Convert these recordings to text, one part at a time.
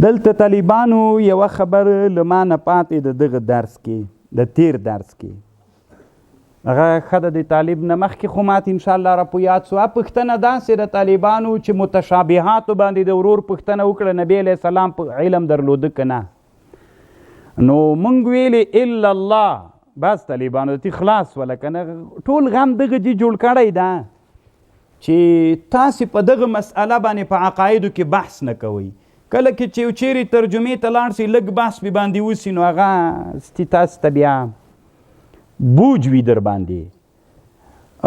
دلته طالبانو یوه خبر له ما نه پاتې د دغه درس کې، د تیر درس کې، هغه ښه ده د طالب نه مخکې خو ماته انشاءالله را په یاد سو. پوښتنه داسې د طالبانو چې متشابهاتو باندې د ورور پوښتنه وکړه، نبی علیه السلام په علم درلوده که نه؟ نو مونږ ویلې الا الله، بس طالبانو تی خلاص وله که نه. ټول غم دغه جي جوړ کړی ده چې تاسې په دغه مسئله باندې په عقایدو کې بحث نه کوئ. کله کې چې یو چیرې ترجمې ته لاړ سئ، لږ بحث پې باندې وسي، نو هغه ستي تاسې ته بیا بوج وي در باندې.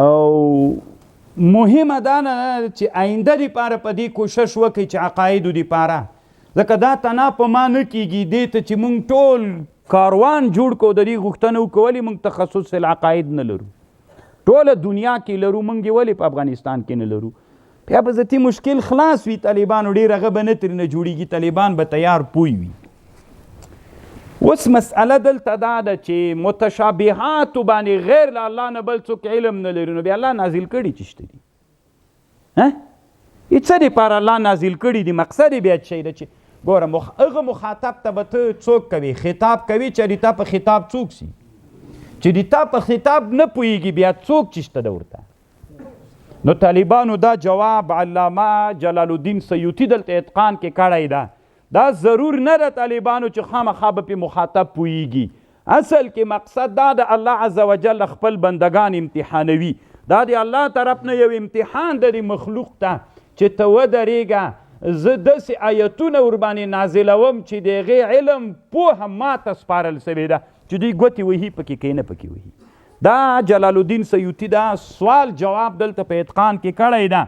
او مهمه دا نه ده چې آینده دپاره په دې کوشش وکړئ چې عقایدو دپاره، ځکه دا تنا په ما نه کیږي، دې ته چې مونږ ټول کاروان جوړ کړو د دې غوښتنه وکړو، ولې مونږ تخصص فی العقاید نه لرو؟ ټوله دنیا کې لرو، مونږ یې ولې په افغانستان کې نه لرو؟ بیا به ذاتي مشکل خلاص وي. طالبانو ډېر هغه به نه ترېنه جوړېږي، طالبان به تیار پوی وي. اوس مسئله دلته دا ده چې متشابهاتو باندې غیر له الله نه بل څوک علم نه لري، نو بیا الله نازل کړي چې شته دي، هېڅ دپاره الله نازل کړي دي، مقصد یې بیا څه شی ده؟ چې ګوره هغه مخاطب ته به ته څوک کوي، خطاب کوي چې د تا په خطاب څوک سي، چې د تا په خطاب نه پوهېږي بیا څوک چې شته ده ورته. نو طالبانو دا جواب علامه جلال الدین سیوطي دلته اتقان کې کړی ده. دا ضرور نه ده طالبانو چې خامخا به پې مخاطب پوهېږي. اصل کې مقصد دا ده الله عز وجل خپل بندگان امتحانوي. دا د الله طرف نه یو امتحان ده د مخلوق ته چې ته ودرېږه، زه داسې آیتونه ورباندې نازلوم چې د هغې علم پوهه ما ته سپارل سوې ده، چې دوی ګوتې وهي پکې که نه پکې وهي. دا جلال الدین سیوطي دا سوال جواب دلته په اتقان کې کړی ده.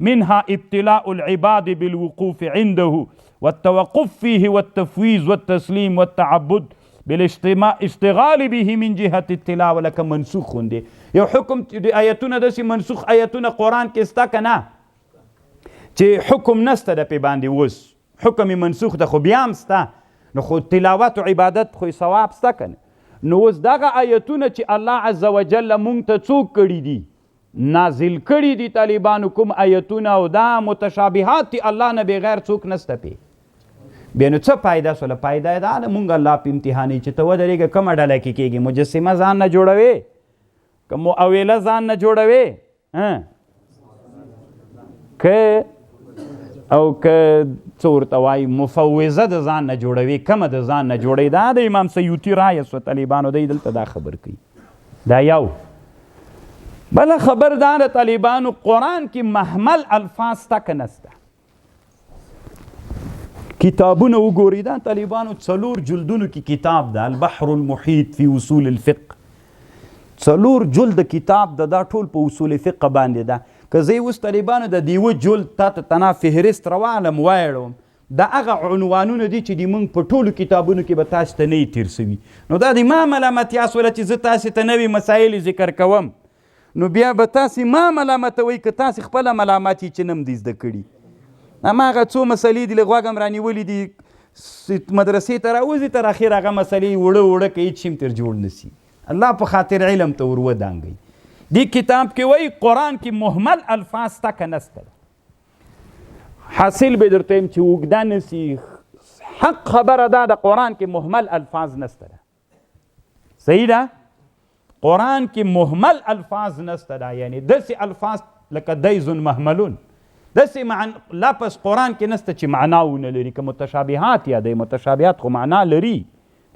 منها ابتلاء العباد بالوقوف عنده والتوقف فيه والتفويض والتسليم والتعبد بالاشتغال به من جهة التلاوة. لکه منسوخ خوندې یو حکم د آیتونه داسې منسوخ آیتونه قرآن کې سته که نه چې حکم نسته د پې باندې، اوس حکم یې منسوخ ده خو بیا هم سته، نو خو تلاوت او عبادت خو یې ثواب سته که نه؟ نو اوس دغه آیتونه چې الله عز وجل مونږ ته څوک کړي دي، نازل کړي دي طالبانو کوم آیتونه، او دا متشابهات دي الله نه بغیر څوک نسته پې، بیا نو څه فایده سوله؟ فایده یې دا ده مونږ الله په امتحانوي چې ته ودرېږه کومه ډله کې کېږي، مجسمه ځان نه جوړوې که مؤوله ځان نه جوړوې، که او که څه ورته وایي مفوضه د ځان نه جوړوي، کومه د ځان نه جوړوي. دا د امام سیوطي رایه سوه طالبانو، دی دلته دا خبر کوي. دا یو بله خبر دا د طالبانو قرآن کې محمل الفاظ سته که نسته؟ کتابونه وګورئ، دا طالبانو څلور جلدونو کې کتاب ده، البحر المحیط فی اصول الفقه، څلور جلد کتاب ده، دا ټول په اصول فقه باندې ده. که زه اوس طالبانو د دیوه جلد تا ته تنا فهرست راوالم وایړوم، دا هغه عنوانونه دي چې د موږ په ټولو کتابونو کې به تاسې ته نه یې تېر سوي. نو دا د ما ملامتیا سوله چې زه تاسې ته نوې مسایل ذکر کوم، نو بیا به تاسې ما ملامتوئ که تاسې خپله ملامت یې چې نه م دي زده کړي. هماغه څو مسلې دي له غوږه م رانیولي دي، مدرسې ته راوځي تر اخره هغه مسلې وړه وړه که هېڅ شي هم تر جوړ نه سي. الله په خاطر علم ته ور ودانګئ. دې کتاب کې وایي قرآن کې مهمل الفاظ سته که نسته؟ حاصل به درته یم چې اوږده نه سي، حق خبره دا ده قرآن کې مهمل الفاظ نسته ده. صحیح ده؟ قرآن کې مهمل الفاظ نسته ده، یعنی داسې الفاظ لکه دیزون مهملون، داسې لفظ قرآن کې نسته چې معنا ونه لري. که متشابهات یا دی، متشابهات خو معنا لري،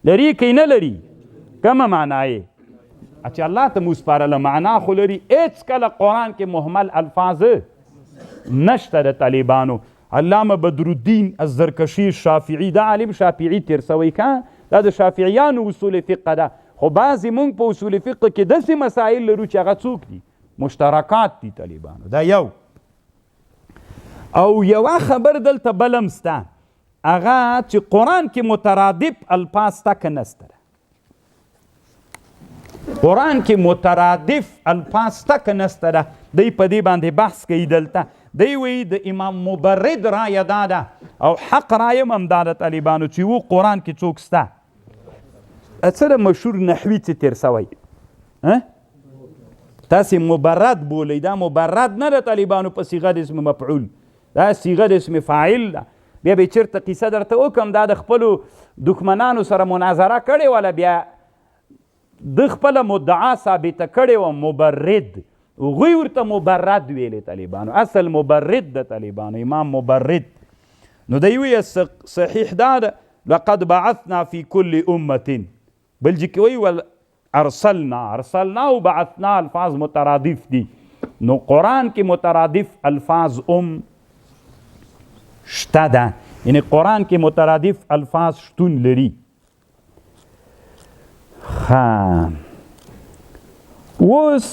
لري که نه لري؟ کومه معنا یې چې الله ته مو سپارله معنا خو لري. هېڅکله قرآن کې مهمل الفاظ نشته د طالبانو. علامه بدرالدین الزرکشي شافعي، دا عالم شافعي تېر سوی که دا د شافعیانو اصول فقه ده، خو بعضې مونږ په اصول فقه کې داسې مسایل لرو چې هغه څوک دي، مشترکات دي طالبانو. دا یو. او یوه خبر دلته بل هم سته، هغه چې قرآن کې مترادف الفاظ سته که نسته؟ قرآن کې مترادف الفاظ سته که نسته ده؟ دی په دې باندې بحث کوي دلته. دی وایي د امام مبرد رایه دا ده او حق رایه هم همدا ده طالبانو چې و قرآن کې څوک سته. څه د مشهور نحوي څه تېر سوی؟ تاسې مبرد بولئ، دا مبرد نه ده طالبانو په صیغه د اسم مفعول، دا صیغه د اسم فاعل ده. بیا به چېرته قصه درته وکړم. دا د خپلو دښمنانو سره مناظره کړې وله، بیا د خپله مدعا ثابته کړې وه. مبرد، هغوی ورته مبرد ویلې طالبانو، اصل مبرد د طالبانو امام مبرد. نو دی ویې صحیح دا ده لقد بعثنا فی کل امة، بل ځای کې وایي ارسلنا، ارسلنا او بعثنا الفاظ مترادف دي. نو قرآن کې مترادف الفاظ هم شته ده، یعنی قرآن کې مترادف الفاظ شتون لري. ښه، اوس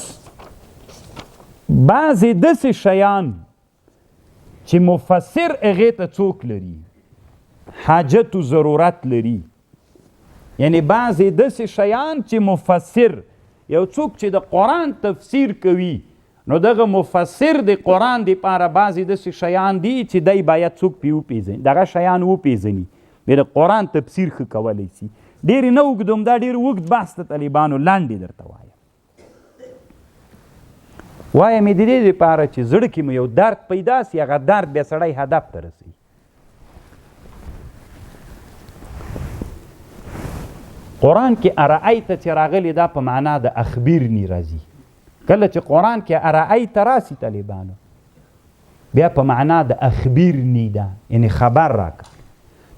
بعضې داسې شیان چې مفسر هغې ته څوک لري، حاجت و ضرورت لري، یعنی بعضې داسې شیان چې مفسر یو څوک چې د قرآن تفسیر کوي، نو دغه مفسر د قرآن دپاره بعضې داسې شیان دي چې دی باید څوک پرې وپېژني، دغه شیان وپېژني، بیا د قرآن تفسیر ښه کولی سي. ډېر یې نه اوږدوم، دا ډېر اوږد بحث د طالبانو، لاندې درته وایم. وایم یې د دې دپاره چې زړه کې مو یو درد پیدا سي، هغه درد بیا سړی هدف ته رسوي. قرآن کې ارأیت چې راغلی دا په معنا د اخبرني راځي. کله چې قرآن کې ارأیت راسي طالبانو، بیا په معنا د اخبرني ده، یعنی خبر راکړه.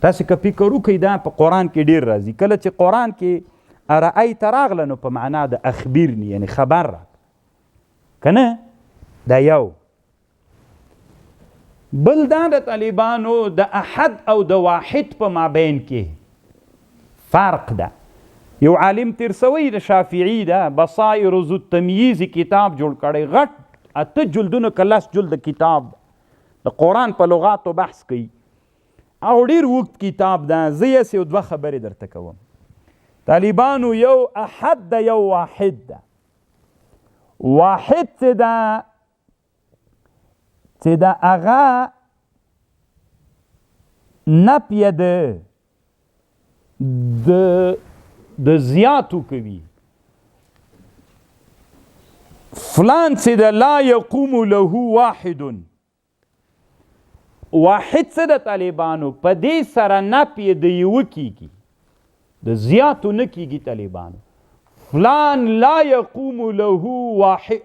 تاسې که فکر وکړئ دا په قرآن کې ډېر راځي. کله چې قرآن کې ارأیت راغله نو په معنا د اخبرني یعنی خبر راکړه، که نه دا یو. بل دا د طالبانو د احد او د واحد په مابین کې فرق ده. یو عالم تیر سوی د شافعي ده، بصائر ذو التمییز کتاب جوړ کړی، غټ 8 جلدونو که 10 جلد کتاب د قرآن په لغاتو بحث کوي، او ډېر اوږد کتاب ده. زه یې هسې یو دوه خبرې درته کوم. طالبانو یو احد ده، یو واحد ده. واحد څه ده؟ چې د هغه نفیه د زیاتو کوي. فلان چې د لا یقوم له واحد، واحد څه د طالبانو په دې سره نفیه د یوه کیږي، د زیاتو نه کیږي. طالبانو فلان لا یقوم له واحد،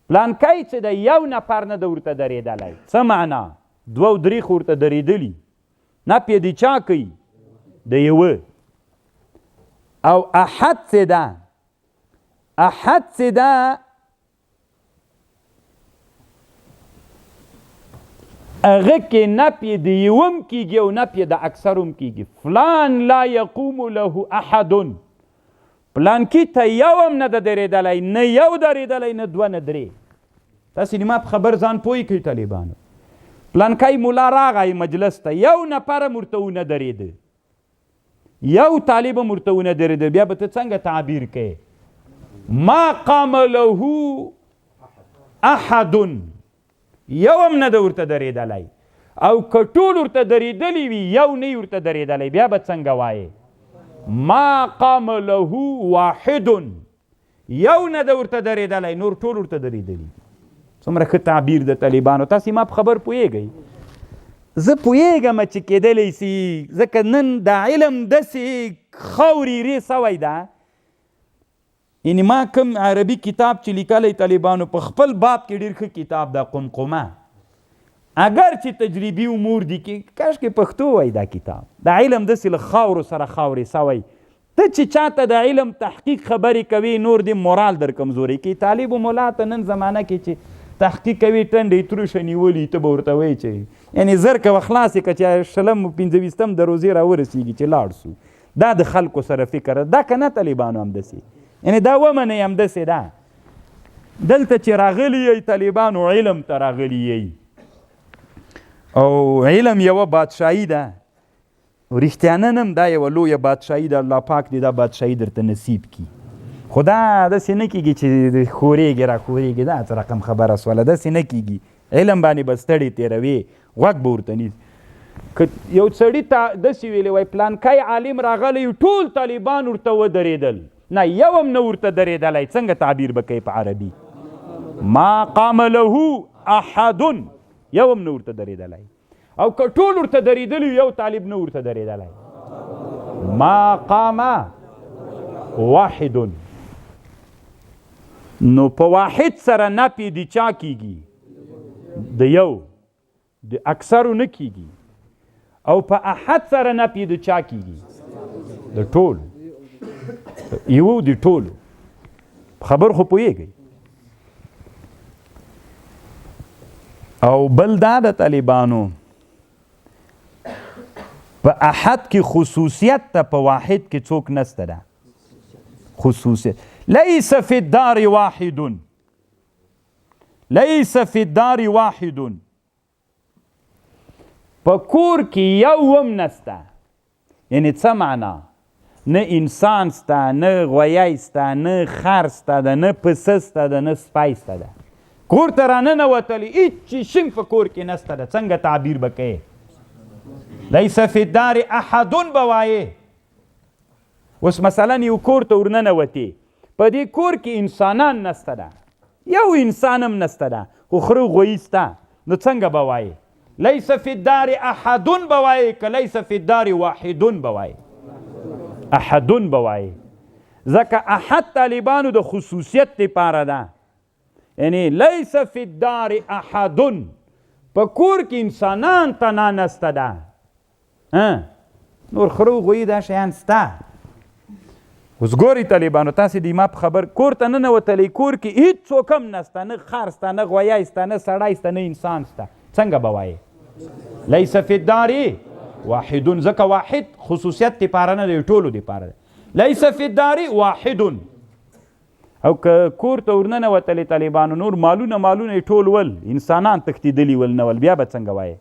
پلان کوي چې د یو نفر نه ده ورته درېدلی. څه معنا؟ دوه او درې خو ورته درېدلي، نفیه د چا کوي؟ د یوه. او احد څه ده؟ احد څه ده؟ هغه کې نفیه د یوم کیږي او نفیه د اکثرم کیږي. فلان لا یقوم له احد، پلانکي ته یو هم نه ده درېدلی، نه یو درېدلی، نه دوه، نه درې. تاسې ما په خبر ځان پوه کړئ طالبانو. پلانکی ملا راغی مجلس ته، یو نفر هم ورته ونه درېده، یو طالب هم ورته ونه درېده، بیا به ته څنګه تعبیر کوې؟ ما قام له احد، یو هم نه ده ورته درېدلی. او که ټول ورته درېدلي وي، یو نه ورته درېدلی، بیا به څنګه وایې؟ ما قام له واحد، یو نه ده ورته درېدلی، نور ټول ورته درېدلي دي. څومره ښه تعبیر د طالبانو. تاسې ما په خبر پوهېږئ؟ زه پوهېږم چې کېدلی سي، ځکه نن د علم داسې خاورې رې سوی ده. یعنی ما کوم عربي کتاب چې لیکلی طالبانو په خپل باب کې ډېر ښه کتاب ده، قمقمه، اگر چې تجربي امور دي کې کاش کې پښتو وای دا کتاب. د علم داسې له خاورو سره خاورې سوی، ته چې چاته د علم تحقیق خبرې کوې نور دې مورال در کمزوری کوي. طالب و ملا ته نن زمانه کې چې تحقیق کوي ټنډې تروشه نیولي، ته به ورته وایې چې یعنې زر کوه خلاص یې کړه چې شلم پنځه ویشتم د روزې راورسېږي چې لاړ سو. دا د خلکو سره فکر ده، دا که نه طالبانو همداسې، یعنې دا ومنئ همداسې ده. دلته چې راغلي یئ طالبانو علم ته راغلي یئ، او علم یوه بادشاهي ده، رښتیا نن هم دا یوه لویه بادشاهي ده. الله پاک دې دا بادشاهي درته نصیب کړي. خو دا داسې نه کېږي چې ښورېږي را ښورېږي، دا څه رقم خبره سوله، داسې نه کېږي. علم باندې به ستړې تېروې، غوږ به ورته نیسي. که یو سړي ته داسې ویلي وای پلانکی عالم راغلی، ټول طالبان ورته ودرېدل، نه یو هم نه ورته درېدلی، څنګه تعبیر به کوي په عربي؟ ما قام له احد، یو هم نه ورته درېدلی. او که ټول ورته درېدلي یو طالب نه ورته درېدلی. ما قام واحد، نو په واحد سره نفي د چا کیږي؟ د یو، د اکثرو نه کیږي. او په احد سره نفي د چا کیږي؟ د ټولو، یو د ټولو. خبر خو پوهیږئ. او بل دا د طالبانو په احد کې خصوصیت ته په واحد کې څوک نسته ده خصوصیت. لیس فی الدار واحد، لیس فی الدار واحد، په کور کې یو هم نسته. یعنی څه معنا؟ نه انسان سته، نه غویی سته، نه خر سته ده، نه پسه سته ده، نه سپی سته ده. کور ته راننوتلې هیڅ شي هم په کور کې نسته ده. څنګه تعبیر به کوې؟ لیس فی الدار احد به وایې. اوس مثلا یو کور ته ورننوتې، په دې کور کې انسانان نسته ده، یو انسان هم نسته ده، خو خره غویی سته، نو څنګه به وایې؟ لیس فی الدار احد به وایې که لیس فی الدار واحد به وایې؟ احد به وایې، ځکه احد طالبانو د خصوصیت لپاره ده. یعنی لیس فی الدار احد، په کور کې انسانان تنا نسته ده، نور خره غویی دا شیان سته. اوس ګورئ طالبانو، تاسې د ما په خبر کور ته ننوتلئ، کور کې هیڅ څوک هم نسته، نه خر سته، نه غویی سته، نه سړی سته، نه انسان سته. څنګه به وایې؟ لیس فی الدار واحد، ځکه واحد خصوصیت دپاره نه دی، ټولو دپاره دی. لیس فی الدار واحد. او که کور ته ورننوتلې طالبانو، نور مالونه مالونه یې ټول ول، انسانان تښتېدلي ول نه ول، بیا به څنګه وایې؟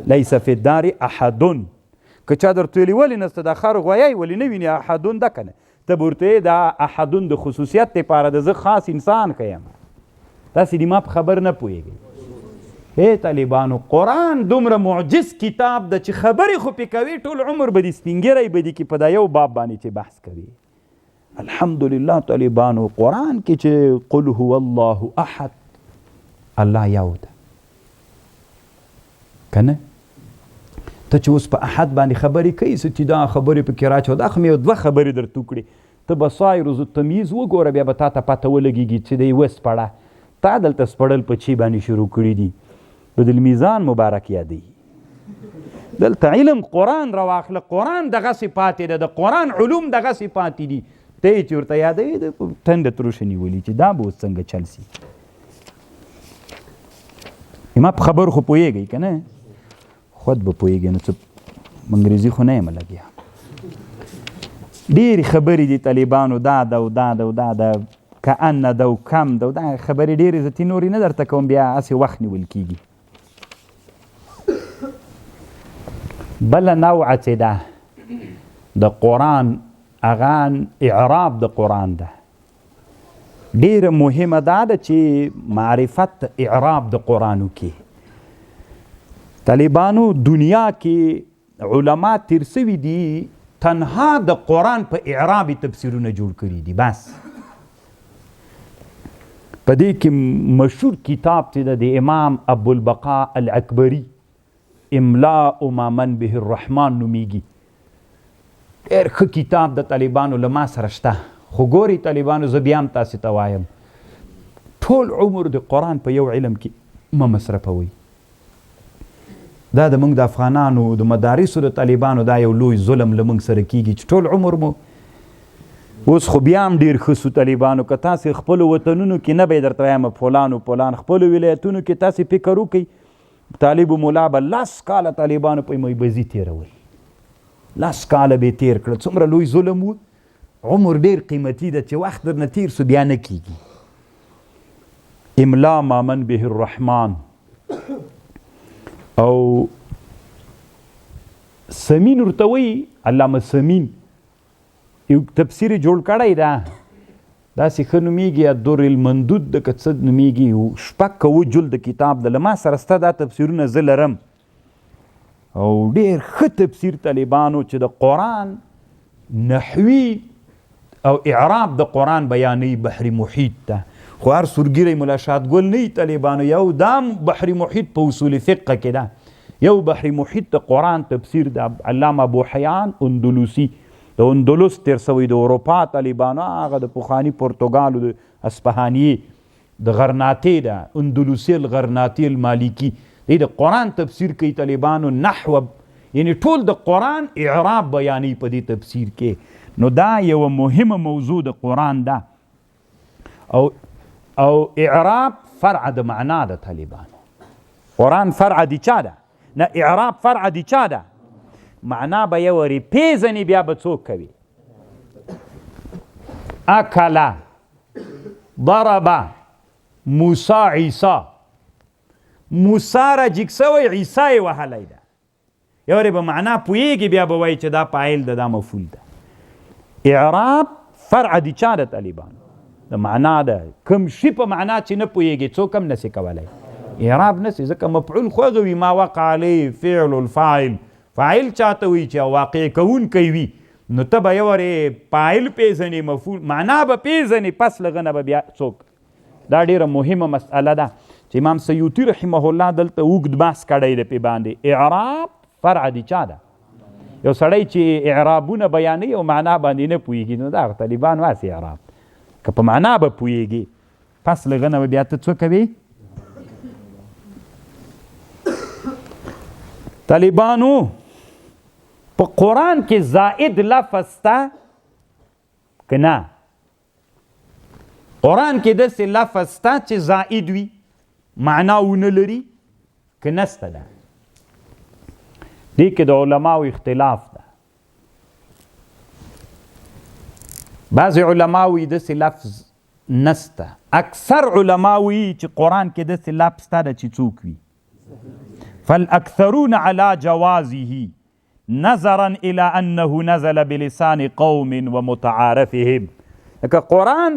لیس فی الدار احد. که چا درته ویلي ولې نسته دا خر غویی ولې نه ویني احدون ده که نه، ته به ورته وایې دا احدون د خصوصیت دپاره ده، زه خاص انسان ښه یم. تاسې د ما په خبر نه پوهېږئ. ای طالبانو، قرآن دومره معجز کتاب ده چې خبرې خو پې کوې ټول عمر به دې سپینږیری به دې کې په دا یو باب باندې چې بحث کوي. الحمدلله طالبانو، قرآن کې چې قل هو الله احد، الله یو ده که نه؟ ته چې اوس په احد باندې خبرې کوي، څه چې دا خبرې پکې راچوه، دا خو مې یو دوه خبرې درته وکړې، ته به سایر تمیز وګوره، بیا به تا ته پته ولګېږي چې دی وسپړه. تا دلته سپړل په چی باندې شروع کړي دي؟ په د میزان مبارک یادوي. دلته علم قرآن راواخله، قرآن دغسې پاتې ده، د قرآن علوم دغسې پاتې دي، ته یې چې ورته یادوي د ټنډه تروشه نیولي چې دا به اوس څنګه چل سي. ما په خبر خو پوهېږئ که نه؟ خود به پوهېږئ، نو څه انګریزي خو نه یم لګیا. ډېرې خبرې دي طالبانو، دا ده او دا ده او دا ده، کأن ده او کم ده او دا خبرې ډېرې زه ترې نورې نه درته کوم، بیا هسې وخت نیول کېږي. بله نوعه چې ده د قرآن، هغه اعراب د قرآن ده. ډېره مهمه دا ده چې معرفت اعراب د قرآن وکړي. طالبانو دنیا کې علما تیر سوي دي، تنها د قرآن په اعراب تفسیرونه جوړ کړي دي. بس په دې کې مشهور کتاب چې ده د امام ابوالبقا الاکبري، املاء ما من به الرحمن نومیږي. ډېر ښه کتاب د طالبانو له ما سره شته، خو ګورئ طالبانو، زه بیا هم تاسې ته وایم، ټول عمر د قرآن په یو علم کې مه مصرفوئ. دا د موږ د افغانانو د مدارسو د طالبانو دا یو لوی ظلم له موږ سره کیږي چې ټول عمر مو اوس خو بیا هم ډېر ښه سو طالبانو، که تاسې خپلو وطنونو کې نه به یې درته وایم فلان و فلان، خپلو ولایتونو کې تاسې فکر وکړئ، طالب مولا به لس کاله طالبانو په میبزي تېرول، لس کاله به یې تېر کړل. څومره لوی ظلم و. عمر ډېر قیمتي ده چې وخت درنه تېر سو بیا نه کیږي. املا ما من به الرحمن او سمین ورته وایي، علامه سمین یو تفسیر جوړ کړی ده، داسې ښه نومېږي، الدر المندود ده که څه نومېږي، شپږ که اووه جلد کتاب ده، له ما سره سته دا تفسیرونه زه لرم. او ډېر ښه تفسیر طالبانو چې د قرآن نحوي او اعراب د قرآن بیانوي بحر محیط ته. خو هر سورګیری ملا شاد ګل نه طالبانو. یو دام بحر محیط په اصول فقه کې ده، یو بحر محیط د قرآن تفسیر د علامه ابو حیان اندلسي، د اندلس تیر سوی، د اروپا طالبانو، هغه د پخواني پرتګالو د اصفهانیې د غرناطې ده، اندلسي الغرناطي المالکي، دی د قرآن تفسیر کوي طالبانو، نحو یعنی ټول د قرآن اعراب بیانوي په دې تفسیر کې. نو دا یوه مهمه موضوع د قرآن ده، او اعراب فرع د معنا ده طالبانو. قرآن فرع دی چا ده؟ نه، اعراب فرع دی چا ده؟ معنا به یې ورې پېژني، بیا به څوک کوي؟ اکله، ضرب، موسی، عیسی. موسی را جګ سوی، عیسی یې وهلی ده. یو ورې به معنا پوهېږي، بیا به وایي چې دا فاعل ده، دا مفعول ده. اعراب فرع دی چا ده طالبانو؟ د معنا ده. کوم شي په معنا چې نه پوهېږي څوک هم نسي کولی اعراب نسي، ځکه مفعول خو هغه وي ما وقع علیه فعل الفاعل، فاعل چاته وي چې واقع کوونکی وي، نو ته به یو ورې فاعل پېژنې، مفعول معنا به پېژنې، پس له هغه نه به بیا څوک. دا ډېره مهمه مسئله ده چې امام سیوطي رحمه الله دلته اوږد بحث کړی دی پې باندې. اعراب فرع دی چا ده؟ یو سړی چې اعرابونه بیانوي او معنا باندې نه پوهېږي، نو دا طالبان واسي اعراب که په معنا به پوهېږي، پس له هغه نه به بیا ته څه کوې؟ طالبانو په قرآن کې زائد لفظ ته که نه؟ قرآن کې داسې لفظ ته چې زائد وي، معنا ونه لري، که نسته ده؟ دې کې د علماو اختلاف ده. بعضې علما وایي داسې لفظ نسته، اکثر علما وایي چې قرآن کې داسې لفظ ته ده چې څوک وي. فالاکثرون علی جوازه نظرا الى انه نزل بلسان قوم ومتعارفهم. لکه قرآن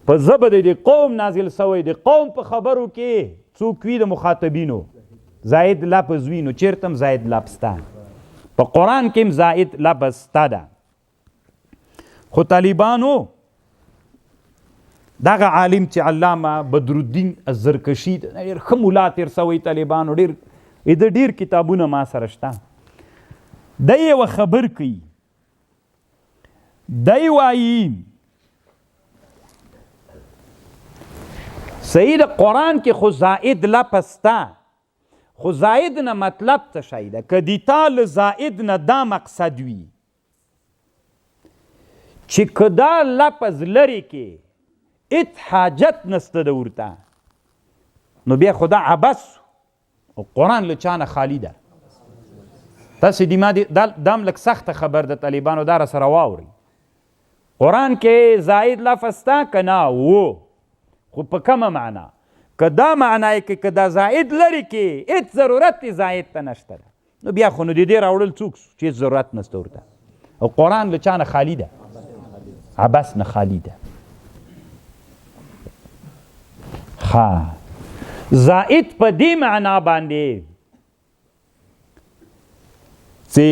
په ژبه د دې قوم نازل سوی، د قوم په خبرو کې څوک وي د مخاطبینو زائد لفظ وي، نو چېرته هم زائد لفظ ته په قرآن کې هم زائد لفظ ته ده. خو طالبانو دغه عالم چې علامه بدرالدین الزرکشي ډېر ښه ملا تېر سوی طالبانو، ډېر د ډېر کتابونه ما سره شته، دی یوه خبر کوي، دی وایي صحیح د قرآن کې خو زائد لفظ شته، خو زائد نه مطلب څه شی ده؟ که د تا له زائد نه دا مقصد وي چې که دا لفظ لرې کې هېڅ حاجت نسته ده ورته، نو بیا خو دا عبث او قرآن له چا نه خالي ده. تاسې دې ما دا هم لږ سخته خبر ده طالبانو، دا راسره واورئ. قرآن کې زائد لفظ شته که نه؟ و، خو په کومه معنا؟ که دا معنا یې کې که دا زائد لرې کې هېڅ ضرورت یې زائد ته نشته ده، نو بیا خو نو د دې راوړل څوک سو چې هېڅ ضرورت نشته ورته. او قرآن له چا نه خالي ده؟ عبث نه خالي ده. ښه، زائد په دې معنا باندې چې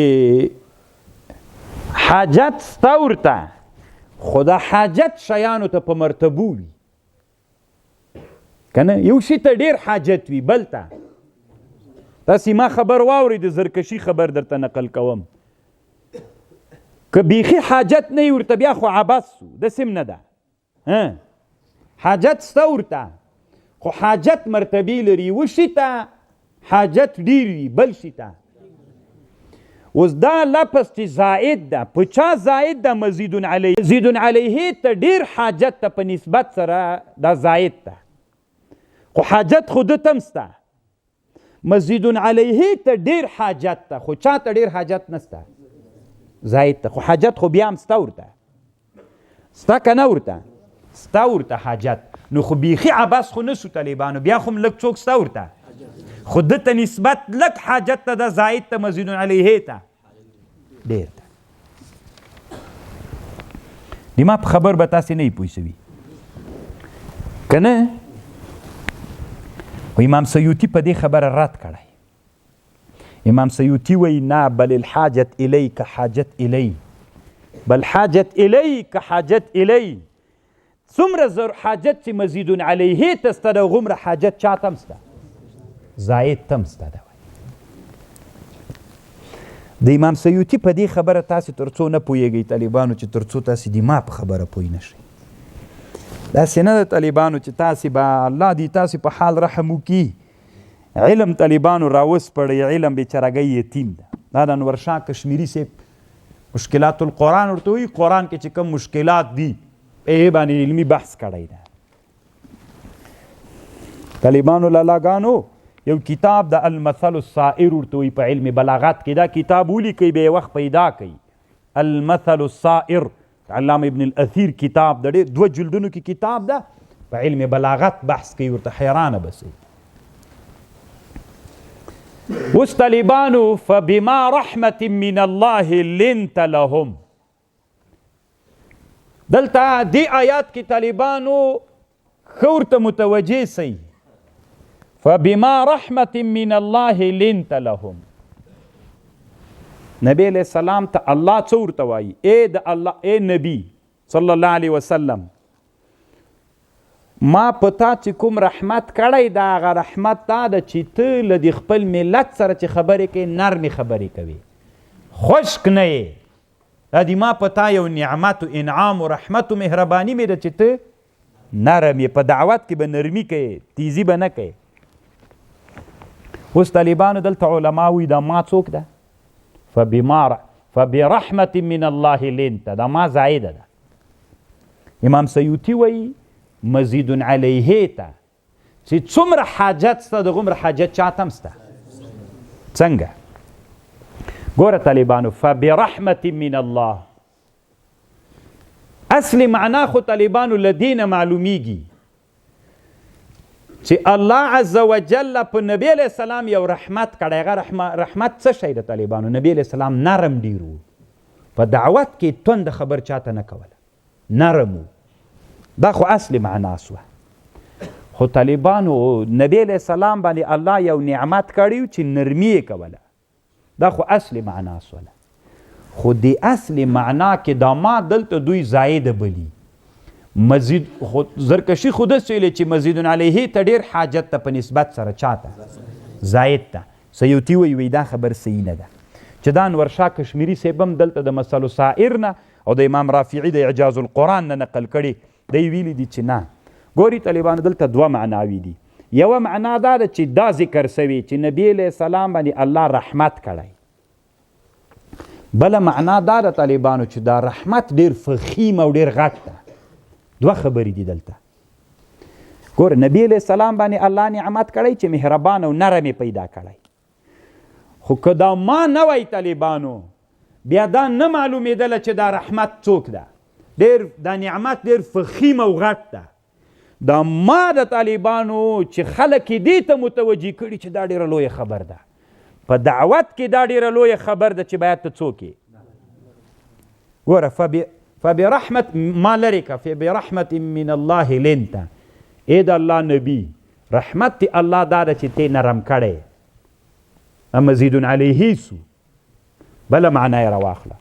حاجت سته ورته، خو دا حاجت شیانو ته په مرتبو وي که نه؟ یو شي ته ډېر حاجت وي بل ته. تاسې ما خبر واورئ، د زرکشي خبر درته نقل کوم. که بیخي حاجت نه وي ورته بیا خو عبث سو، داسې هم نه ده. حاجت سته ورته، خو حاجت مرتبې لري. یوه شي ته حاجت ډېر وي بل شي ته. اوس دا لفظ چې زائد ده، په چا زائد ده؟ مزید علیه. مزید علیه ته ډېر حاجت ته په نسبت سره دا زائد ده، خو حاجت خو ده ته هم سته. مزید علیه ته ډېر حاجت ته، خو چا ته ډېر حاجت نسته؟ زائد ته. خو حاجت خو بیا هم سته ورته، سته که نه ورته؟ سته ورته حاجت. نو خو بیخي عبث خو نه سو طالبانو، بیا خو هم لږ څوک سته ورته، خو ده ته نسبت لږ حاجت ته ده زائد ته مزید علیه ته ډېر ده. د ما په خبر به تاسې نه یې پوه سوي که نه؟ خو امام سیوطي په دې خبره رد کړی. امام سیوطي وایي نه، بل الحاجت الیک حاجت الی، بل حاجت الیک حاجت الی. څومره زر حاجت چې مزید علیه ته سته د هغومره حاجت چا ته هم سته، زاید ته هم سته ده. د امام سیوطي په دې خبره تاسې تر څو نه پوهېږئ طالبانو، چې تر څو تاسې د ما په خبره پوه نه شئ. داسې نه ده طالبانو چې تاسې به الله دې تاسې په حال رحم وکړي. علم طالبانو راوسپړئ، علم بېچارهګۍ یتیم ده. دا د انور شاه کشمیري صاحب مشکلات القرآن ورته وایي، قرآن کې چې کوم مشکلات دي په هغې باندې علمي بحث کړی ده. طالبانو لالاګانو یو کتاب د المثل الصائر ورته وایي په علم بلاغت کې، دا کتاب ولیکئ بیا یې وخت پیدا کړئ. المثل الصائر علامه ابن الاثیر کتاب د ډېر دوه جلدونو کې کتاب ده، په علم بلاغت بحث کوي، ورته حیرانه به سئ. اوس طالبانو فبما رحمة من الله لنت لهم، دلته دې آیات کې طالبانو ښه ورته متوجه سئ. فبما رحمة من الله لنت لهم، نبی علیہ السلام ته الله څه ورته وایي؟ ای د الله، ای نبی صلی الله علیه وسلم، ما په تا چې کوم رحمت کړی دا هغه رحمت دا ده چې ته له دې خپل ملت سره چې خبرې کوې نرمې خبرې کوې، خشک نه یې. دا دی ما په تا یو نعمت و انعام و رحمت و مهرباني مې ده چې ته نرم یې، په دعوت کې به نرمي کوې، تیزي به نه کوې. اوس طالبانو دلته علما وایي دا ما څوک ده؟ فبرحمة من الله لنت، دا ما زایده ده. امام سیوطي وایي مزید علیه ته چې څومره حاجت سته دغومره حاجت چاته هم سته. څنګه؟ ګوره طالبانو، فبرحمة من الله اصل معنا خو طالبانو له دې نه معلومیږي چې الله عز وجل په نبی علیه السلام یو رحمت کړی. هغه رحمت څه شی ده طالبانو؟ نبی علیه السلام نرم ډېر و، په دعوت کې توند خبر چاته نه کوله، نرم و. دا خو اصل معنا سوه. خو طالبانو نبی علیه السلام باندې الله یو نعمت کړی چې نرمي یې کوله، دا خو اصل معنا سوله. خو دې اصل معنا کې دا ما دلته دوی زایده بلی مزید، خو زرکشي خو داسې ویلې چې مزید علیه ته ډېر حاجت ته په نسبت سره چاته زاید ته. سیوطي وایي وایي دا خبر صحیح نه ده چې دا انور شاه کشمیري صاحب هم دلته د مسلو سائر نه او د امام رافعي د اعجاز القرآن نه نقل کړي، دی ویلي دي چې نه. ګوري طالبانو دلته دوه معناوې دي. یوه معنا دا ده چې دا ذکر سوی چې نبی علیه السلام باندې الله رحمت کړی. بله معنا دا ده طالبانو چې دا رحمت ډېر فخیم او ډېر غټ ده. دوه خبرې دي دلته. ګوره نبی علیه السلام باندې الله نعمت کړی چې مهربان او نرم یې پیدا کړی، خو که دا ما نه وای طالبانو بیا دا نه معلومېدله چې دا رحمت څوک ده. ډېر دا نعمت ډېر فخیم او غټ ده. دا ما د طالبانو چې خلک یې دې ته متوجه کړي چې دا ډېره لویه خبر ده، په دعوت کې دا ډېره لویه خبر ده چې باید ته څوک یې. ګوره فبرحمت ما لرې که فبرحمت من الله لنت، ای د الله نبی رحمت دی الله دا ده چې ته نرم کړی، مزید علیه سو. بله معنا یې راواخله،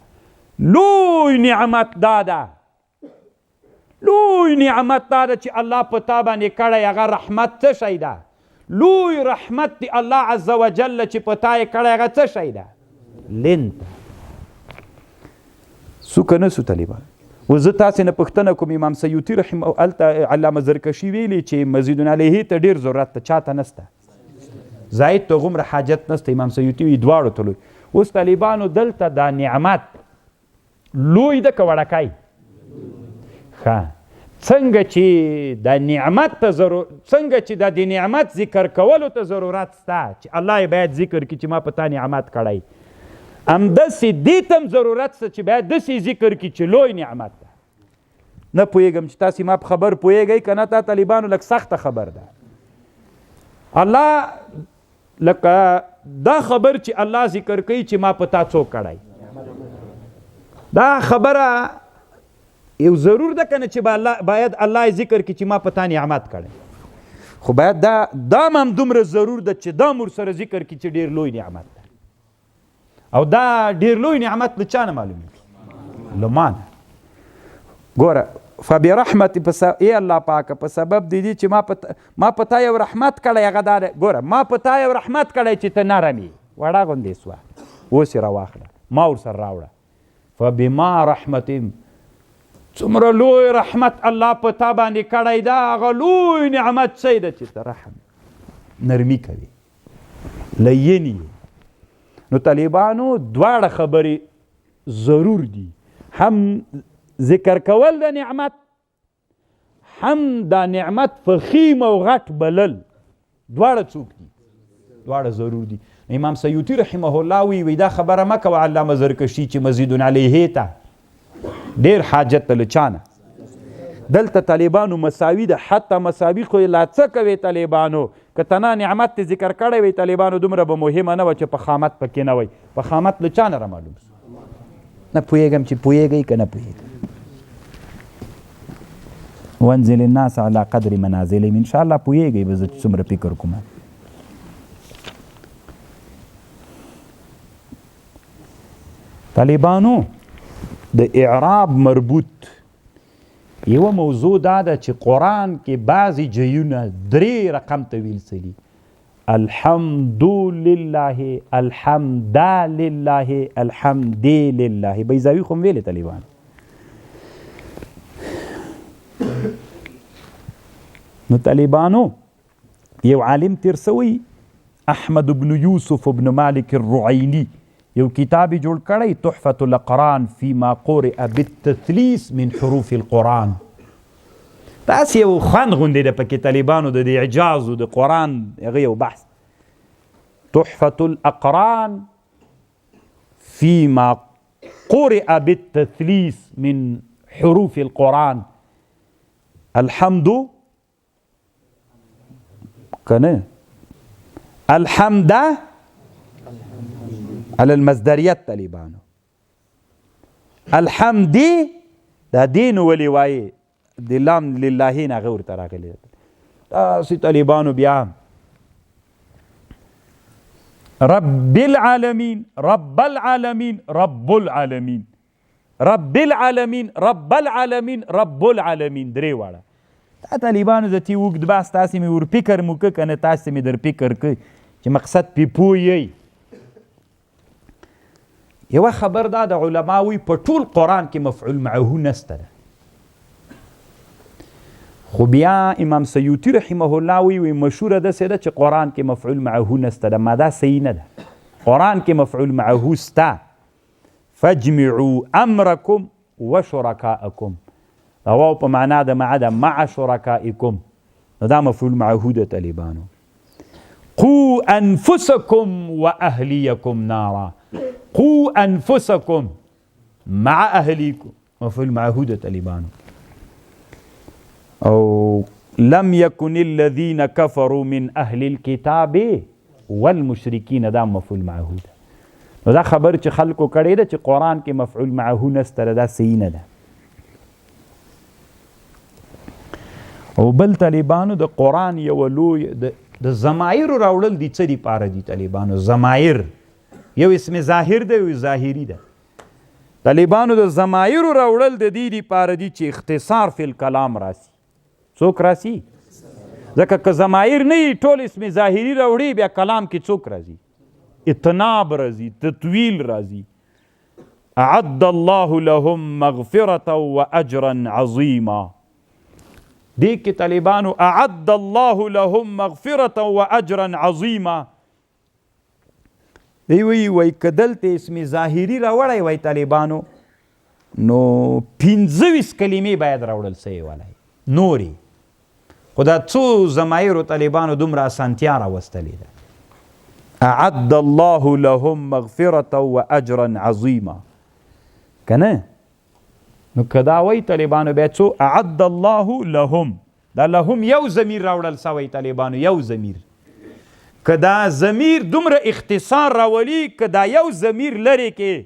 لوی نعمت دا ده، لوی نعمت دا ده چې الله په تا باندې کړی، هغه رحمت څه شی ده؟ لوی رحمت دی الله عز وجل چې په تا یې کړی، هغه څه شی ده؟ لنت. سو که نه سو طالبان؟ اوس زه تاسې نه پوښتنه کوم، امام سیوطي رحمه هلته علامه زرکشي ویلي چې مزید علیه ته ډېر ضرورت ته چاته نسته، زاید ته هغومره حاجت نسته. امام سیوطي وایي دواړو ته لوی. اوس طالبانو دلته دا نعمت لوی ده که وړکی؟ ښه، څنګه چې د نعمت ته ضرور، څنګه چې د دې نعمت ذکر کولو ته ضرورت سته چې الله یې باید ذکر کړي چې ما په تا نعمت کړی، همداسې دې ته هم ضرورت سته چې باید داسې ذکر کړي چې لوی نعمت ده. نه پوهېږم چې تاسې ما په خبر پوهېږئ که نه، تا طالبانو لږ سخته خبر ده. الله لکه دا خبر چې الله ذکر کوي چې ما په تا څوک کړی، دا خبره یو ضرور ده که نه چې باید الله یې ذکر کړي چې ما په تا نعمت کړی، خو باید دا هم دومره ضرور ده چې دا هم ورسره ذکر کړي چې ډېر لوی نعمت ده. او دا ډېر لوی نعمت له چا نه معلومېږي؟ له ما نه. ګوره فبرحمت پس ای الله پاک په سبب د دې چې ما په تا یو رحمت کړی، هغه دا دی، ګوره ما په تا یو رحمت کړی چې ته نرم یې، وړه غوندې سوه، اوس یې راواخله، ما ورسره راوړه. فبما رحمت، څومره لوی رحمت الله په تا باندې کړی دا، هغه لوی نعمت څه دی چې ته رحم نرمي کوي، لین یې. نو طالبانو دواړه خبرې ضرور دي، هم ذکر کول د نعمت، هم دا نعمت فخیم او غټ بلل، دواړه څوک دي؟ دواړه ضرور دي. امام سیوطي رحمه الله وی دا خبره مه کوه علامه زرکشي چې مزید علیه ته ډېر حاجت ته له چا نه. دلته طالبانو مساوي ده، حتی مساوي خو یې لا څه کوې طالبانو، که تنا نعمت ته ذکر کړی وی طالبانو دومره به مهمه نه وه چې پخامت پکې نه وی. پخامت له چا نه را معلوم سو؟ نه پوهېږم چې پوهېږئ که نه پوهېږئ. وانزل الناس على قدر منازلهم، ان شاء الله پوهېږئ به زه چې څومره فکر کوم. طالبانو د اعراب مربوط یوه موضوع دا ده چې قرآن کې بعضې جیونه درې رقم ته ویل سوي، الحمد لله، الحمد لله، الحمد لله. بیضاوي خو هم ویلې طالبان. نو طالبانو یو عالم تیر سوی، احمد بن یوسف بن مالک الرعینی، یو کتاب جوړ کړی تحفة الاقران فيما قرئ بالتثلیث من حروف القرآن. داسې یو خوند غوندې ده پکې طالبانو د دې اعجاز د قرآن هغه یو بحث، تحفة الاقران فيما قرئ بالتثلیث من حروف القرآن. الحمد کنه الحمد على المصدریت طالبانو، الحمد دا دین ولي وایي د لام لله نه هغه ورته راغلی. داسې طالبانو بیا رب العالمین، رب العالمین، رب العالمین، رب العالمین، رب العالمین، رب العالمین، درې واړه. دا طالبانو د تی اوږد بحث تاسې مې ور فکر مو که که نه تاسې مې در فکر که چې مقصد پې پوه یئ. یوه خبر دا د علما وایي په ټول قرآن کې مفعول معه نسته ده، خو بیا امام سیوطي رحمه الله وایي وایي مشهوره داسې ده چې قرآن کې مفعول معه نسته ده. ما دا صحیح نه ده، قرآن کې مفعول معه سته، فاجمعوا امرکم وشرکاءکم، دا واو په معنا د مع ده، مع شرکائکم، نو دا مفعول معه ده طالبانو. قو انفسکم واهلیکم نارا، قو انفسکم مع اهلیکم، مفعول معه ده طالبانو. او لم يكن الذين كفروا من اهل الكتاب والمشركين، دا مفعول معه ده. نو دا خبر چې خلکو کړې ده چې قرآن کې مفعول معه نسته ده، دا صحیح نه ده. او بل طالبانو د قرآن یو لوی د ضمایرو راوړل دي، څه دپاره دي طالبانو؟ ضمایر یو اسم ظاهر دی، یو ظاهري ده. طالبانو د ضمایرو راوړل د دې دپاره دي چې اختصار فی الکلام راسي. څوک راسي؟ ځکه که ضمایر نه وي ټول اسم ظاهري راوړي، بیا کلام کې څوک راځي؟ اطناب راځي، تطویل راځي. اعد الله لهم مغفرة واجرا عظیما، دې کې طالبانو اعد الله لهم مغفرة واجرا عظیما، دی وایي وایي که دلته اسم ظاهري راوړی وای طالبانو نو 25 کلمې باید راوړل سوې ولی نورې، خو دا څو ضمایرو طالبانو دومره اسانتیا راوستلې ده. اعد الله لهم مغفرة واجرا عظیما، که نه نو که دا وایي طالبانو بیا څو اعد الله لهم، دا لهم یو ضمیر راوړل سوی طالبانو، یو ضمیر، که دا ضمیر دومره اختصار راولي، که دا یو ضمیر لرې کې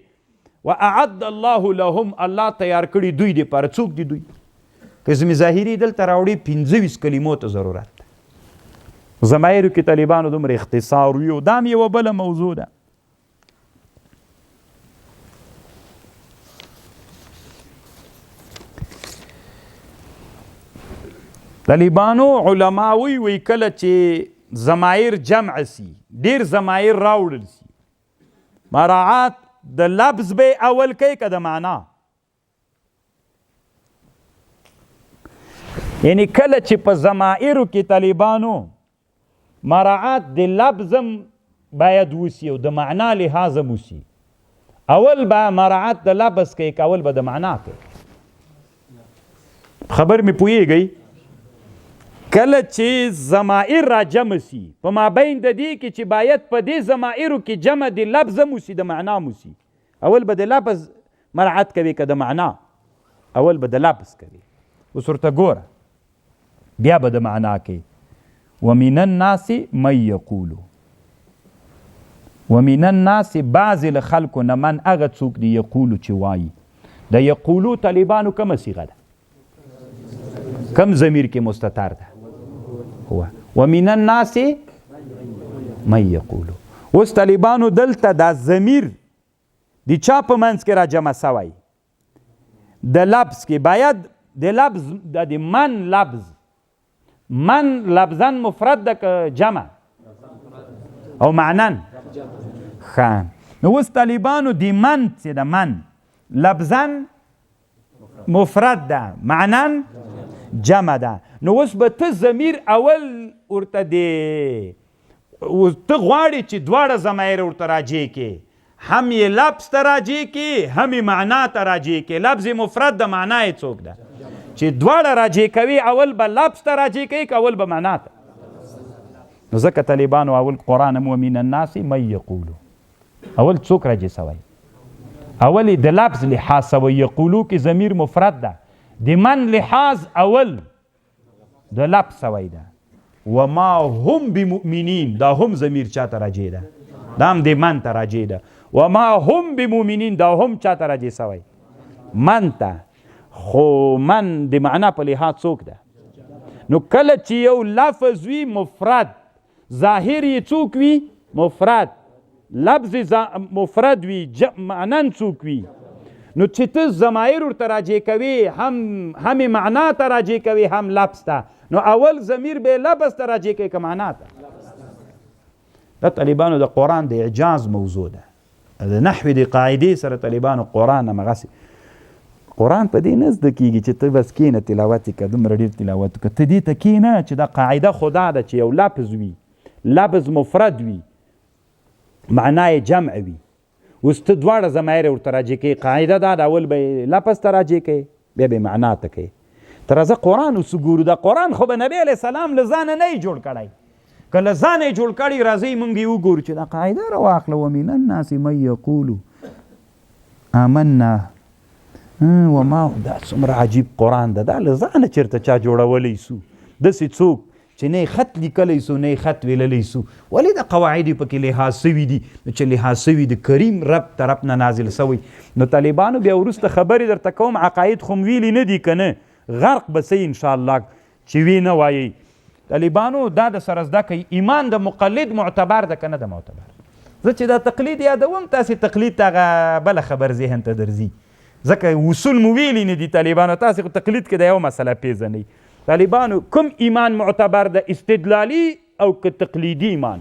و اعد الله لهم، الله تیار کړي دوی دپاره. څوک دي دوی؟ که اسم ظاهري دلته راوړي 25 کلمو ته ضرورت ده. ضمایرو کې طالبانو دومره اختصار وي، او دا هم یوه بله موضوع ده. طالبانو علما وی وی کله چې ضمایر جمع سی، ډیر ضمایر راوړل سی، مراعات د لفظ به اول کوي که د معنا؟ یعنی کله چې په ضمایرو کې طالبانو مراعات د لفظ هم باید وسی او د معنا لحاظ هم وسی، اول به مراعات د لفظ کوي که اول به د معنا کوي؟ خبر مې پوهېږئ؟ کله چې ضمائر را جمع سي په مابین د دې کې چې باید په دې ضمائرو کې جمع د لفظ هم وسي د معنا هم وسي، اول به د لفظ مراعات کوي که د معنا؟ اول به د لفظ کوي. اوس ورته ګوره، بیا به د معنا کوي. ومن الناس من یقول، ومن الناس بعضې له خلکو نه من هغه څوک دی یقولو چې وایي. د یقولو طالبانو کومه صیغه ده؟ کم ضمیر کې مستتر ده؟ هو ومن الناس من یقول. اوس طالبانو دلته دا ضمیر د چا په منځ کې را جمع سوی؟ د لفظ کې باید د لفظ د من لفظ، من لفظا مفرد ده که جمع او معناً؟ ښه، نو اوس طالبانو د من چې د من لفظا مفرد ده معناً جمع ده، نو اوس به ته ضمیر اول ورته دی، اوس ته غواړې چې دواړه ضمایر ورته راجع کې، هم یې لفظ ته راجع کې هم یې معنا ته راجع کې. لفظ مفرد ده معنا یې څوک ده؟ چې دواړه راجع کوي اول به لفظ ته راجع کوي که اول به معنا ته؟ نو ځکه طالبانو اول قرآن هم ومن الناس من یقولو، اول څوک راجع سوی؟ اول یې د لفظ لحاظ سوی، یقولو کې ضمیر مفرد ده، د من لحاظ اول د لفظ سوی ده. وما هم بمؤمنین، دا هم ضمیر چاته راجع ده؟ دا هم د من ته راجع ده. وما هم بمؤمنین، دا هم چاته راجع سوی؟ من ته. خو من د معنا په لحاظ څوک ده؟ نو کله چې یو لفظ وي مفرد، ظاهر یې څوک وي؟ مفرد، لفظ مفرد وي، معنا څوک وي؟ نو چې ته ضمایر ورته راجع کوي، هم یې معنا ته راجع کوي هم لفظ ته، نو اول ضمیر به لفظ ته راجع کوي که معنا ته؟ دا طالبانو د قرآن د اعجاز موضوع ده، د نحوې د قاعدې سره طالبانو قرآن همغسې قرآن په دې نه زده کېږي چې ته بس کښېنه تلاوت یې کړه، دومره ډېر تلاوت وکړه، ته دې ته کښېنه چې دا قاعده خو دا ده چې یو لفظ وي، لفظ مفرد وي، معنا یې جمع وي، اوس ته دواړه ضمایر ورته راجع کوې، قاعده دا ده اول به یې لفظ ته راجع کوې بیا به یې معنا ته کوې. ته راځه قرآن اوس وګورو، دا قرآن خو به نبی علیه السلام له ځانه نه یې جوړ کړی، که له ځانه یې جوړ کړی راځئ موږ یې وګورو چې دا قاعده راواخله. ومن الناس من یقول آمنا وما، دا څومره عجیب قرآن ده، دا له ځانه چېرته چا جوړولی سو؟ داسې څوک چې نه یې خط لیکلی سو نه یې خط ویللی سو، ولې دا قواعد یې پکې لحاظ سوي دي؟ نو چې لحاظ سوي د کریم رب طرف نه نازل سوی. نو طالبانو بیا وروسته خبرې درته کوم، عقاید خو م ویلي نه دي که نه غرق به سئ انشاءالله چې وی نه وایئ. طالبانو دا د سره زده کوي، ایمان د مقلد معتبر ده که نه د معتبر؟ زه چې دا تقلید یادوم تاسې تقلید ته هغه بله خبر ذهن ته درځي، ځکه اصول مو ویلي نه دي طالبانو. تاسې خو تقلید کې د یو مسله پېژنئ. طالبانو کوم ایمان معتبر ده، استدلالي او که تقلیدي ایمان؟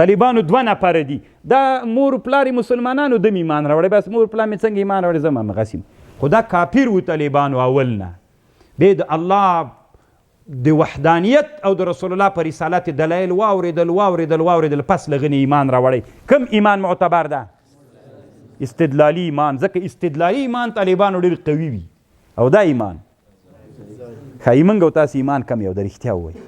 طالبانو دوه نفره دي، دا مور پلار مسلمانانو دم ایمان راوړی، بس مور پلار مې څنګه ایمان راوړی زه هم همغسې یم. خو دا کافر و طالبانو اول نه، بیا د الله د وحدانیت او د رسول الله پر رسالت دلایل واورېدل واورېدل واورېدل، پس له هغه نه ایمان راوړی. کوم ایمان معتبر ده؟ استدلالي ایمان. ځکه استدلالي ایمان طالبانو ډېر قوي وي، او دا ایمان ښایي موږ او تاسې ایمان کم یو، د رښتیا ووایي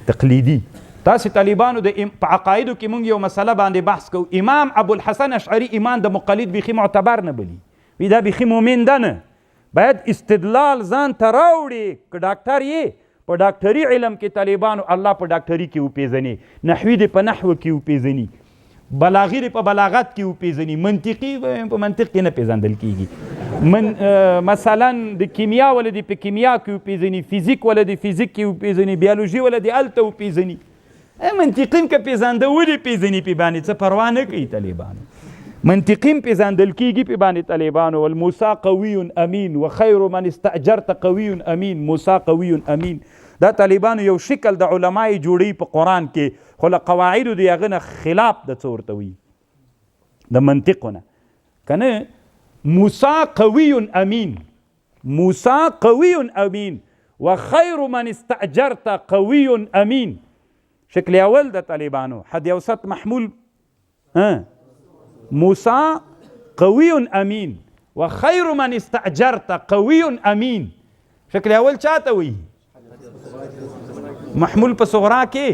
تقلیدي. تاسې طالبانو د په عقایدو کې موږ یو مسله باندې بحث کوو، امام ابوالحسن اشعري ایمان د مقلد بیخي معتبر نه بلي، وی دا بیخي مؤمن ده نه، باید استدلال ځان ته راوړي. که ډاکټر یې په ډاکټري علم کې طالبانو الله په ډاکټري کې وپېژني، نحوي دې په نحو کې وپېژني، بلاغي دې په بلاغت کې وپېژني، منطقي په منطق کې نه پېژندل کېږي، مثلا د کیمیا وله دې په کیمیا کې وپېژني، فزیک وله دې فزیک کې وپېژني، بیولوژي وله دې هلته وپېژني. منطقي هم که پېژانده ولې پېژني پې باندې څه پروا نه کوي طالبانو. منطقي هم پېژندل کېږي پې باندې طالبانو ول موسی قوي امین وخیر من استاجرت قوي امین موسی قوي امین. دا طالبانو یو شکل د علما یې جوړوي په قرآن کې، خو له قواعدو د هغه نه خلاف د څه ورته وایي د منطقو نه که نه. موسی قوي امین، موسی قوي امین وخیر من استاجرت قوي امین. شکل اول د طالبانو حد اوسط محمول موسی قوي امین وخیر من استاجرت قوي امین. شکل اول چاته وي؟ محمول په صغرا کې.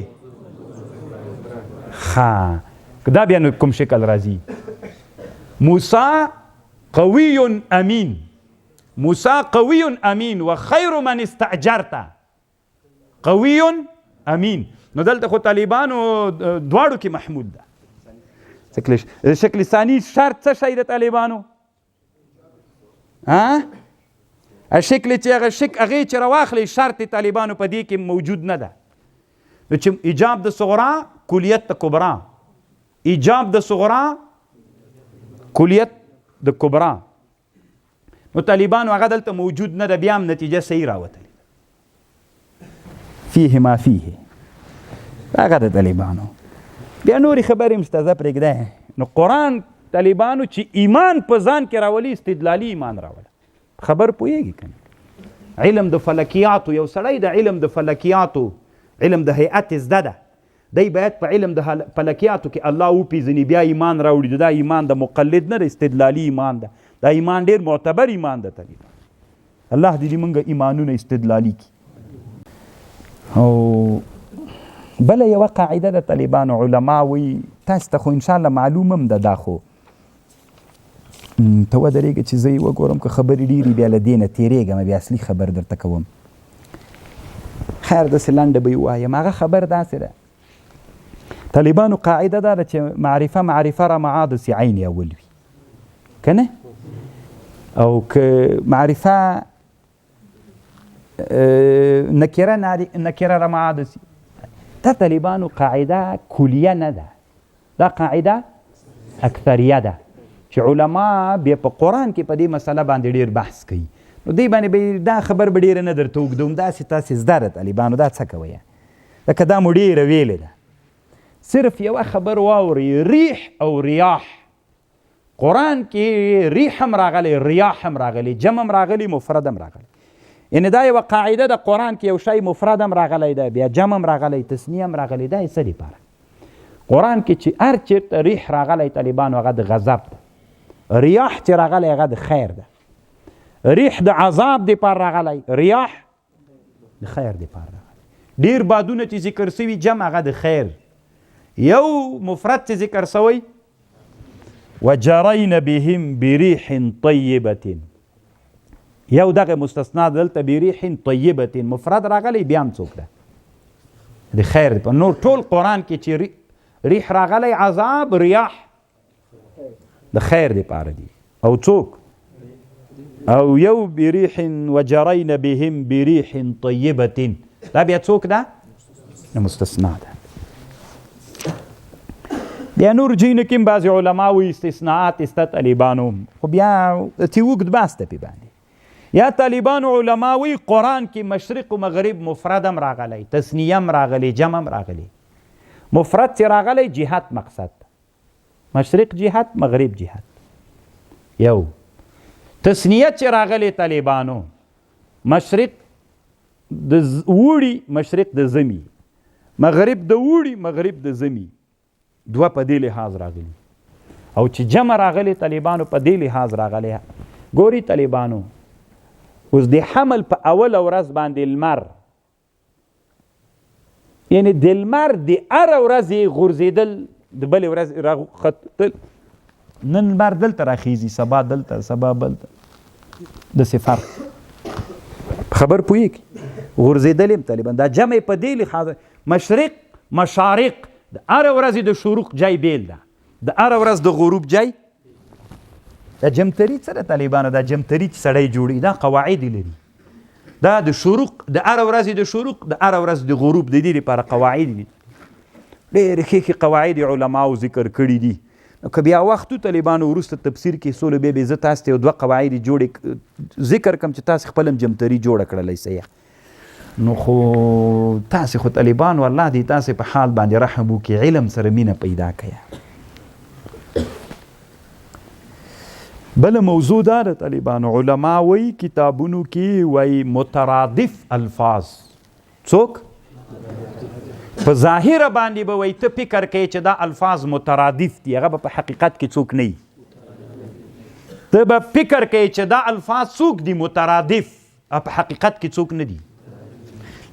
ښه دا بیا نو کوم شکل راځي؟ موسی قوي امین، موسی قوي امین وخیر من استاجرت قوي امین. نو دلته خو طالبانو دواړو کې محمول ده. شکل ثانی شرط څه شی د طالبانو؟ ها شکل چې هغه شک هغې چې راواخلې شرط طالبانو په دې کې موجود نه ده. نو چې ایجاب د صغرا کلیت د کبرا، ایجاب د صغرا کلیت د کبرا، نو طالبانو هغه دلته موجود نه ده، بیا هم نتیجه صحیح راوتلې. فیه ما فیه هغه د طالبانو. بیا نورې خبرې هم شته، زه پرېږده. نو قرآن طالبانو چې ایمان په ځان کې راولي، استدلالي ایمان راوله. خبر پوهېږي که نه؟ علم د فلکیاتو، یو سړی د علم د فلکیاتو، علم د هیئت زده ده، دی باید په علم د فلکیاتو کې الله وپېژني، بیا ایمان راوړي. دا ایمان د مقلد نه ده، استدلالي ایمان ده. دا ایمان ډېر معتبر ایمان ده طالبان. الله دې موږ ایمانونه استدلالي کړي. او بله یوه قاعده د طالبانو علما وایي، تاسو ته خو انشاءالله معلوم هم ده، دا خو ته ودرېږه چې زه یې وګورم که خبرې ډېرې بیا له دې نه تېرېږم، بیا اصلي خبر درته کوم. خیر داسې لنډه به یې ووایم. هغه خبر داسې ده، طالبانو قاعده دا ده چې معرفه معرفه را معاد سي عین اول وي که نه، او که معرفه نکره نکره را معاد سي. دا طالبانو قاعده کلیه نه ده، دا قاعده اکثریه ده چې علما بیا په قرآن کې په دې مسله باندې ډېر بحث کوي. نو دې باندې به دا خبر به ډېره نه درته اوږدوم، داسې تاسې زده ده طالبانو دا څه کوئ، لکه دا مو ډېره ویلې ده. صرف یوه خبر واورئ، ریح او ریاح. قرآن کې ریح هم راغلی، ریاح هم راغلی، جمع هم راغلی، مفرد هم راغلی. یعنې دا یوه قاعده ده قرآن کې یو شی مفرد هم راغلی ده، بیا جمع هم راغلی، تثنیه هم راغلی، دا یې څه دپاره؟ قرآن کې چې هر چېرته ریح راغلی طالبانو هغه د غضب ده، ریاح چې راغلی هغه د خیر ده، ریح د عذاب دپاره راغلی، ریاح د خیر دپاره راغلی. ډېر بادونه چې ذکر سوي جمع هغه د خیر، یو مفرد چې ذکر سوی وجرین بهم بریح طیبة، یو دغه مستثنا دلته بریح طیبة مفرد راغلی، بیا هم څوک ده د خیر. په نور ټول قرآن کې چې ریح راغلی عذاب، ریاح د خیر دپاره دي. او څوک؟ او یو بریح وجرین بهم بریح طیبة، دا بیا څوک ده؟ مستثنا ده. بیا نور ځایونو کې هم بعضې علما وایي استثناءات سته طالبانو، خو بیا چې اوږد بحث ده پې باندې. یا طالبانو علما وایي قرآن کې مشرق و مغرب مفرد هم راغلی، تثنیه هم راغلی، جمع هم راغلی. مفرد چې راغلی جهت مقصد، مشرق جهت، مغرب جهت. یو تثنیه چې راغلی طالبانو مشرق د اوړي، مشرق د زمي، مغرب د اوړي، مغرب د زمي، دوه په دې لحاظ راغلي. او چې جمع راغلی طالبانو په دې لحاظ راغلی. ګوري طالبانو اوس د حمل په اوله ورځ باندې لمر، یعنې د لمر د هره ورځې غورځېدل د بلې ورځې راختل، نن لمر دلته راخیږي، سبا دلته، سبا بلته، داسې فرق. خبر پوهېږي؟ غورځېدل هم طالبان دا جمع په دې لحاظ مشرق مشارق د هره ورځې د شروق جای بیل ده، د هره ورځ د غروب جای. دا جمتري څه ده طالبانو؟ دا جمتري چې سړی جوړوي دا قواعد لري، دا د شروق د هره ورځې د شروق د هره ورځ د غروب د دې لپاره قواعد دي. ډېرې ښې ښې قواعد علماو ذکر کړي دي. نو که بیا وخت طالبانو وروسته تفسیر کې سولو بیا به زه تاسو ته یو دوه قواعد جوړې ذکر کوم چې تاسو خپل هم جمتري جوړه کړلی سئ. نو خو تاسو خو طالبانو الله دې تاسو په حال باندې رحم وکړي، علم سره مینه پیدا کړي. بله موضوع دا ده طالبانو، علما وایي کتابونو کې وایي مترادف الفاظ څوک په ظاهره باندې به وایي ته فکر کوې چې دا الفاظ مترادف دي، هغه به په حقیقت کې څوک نه وي. ته به فکر کوې چې دا الفاظ څوک دي مترادف، په حقیقت کې څوک نه دي.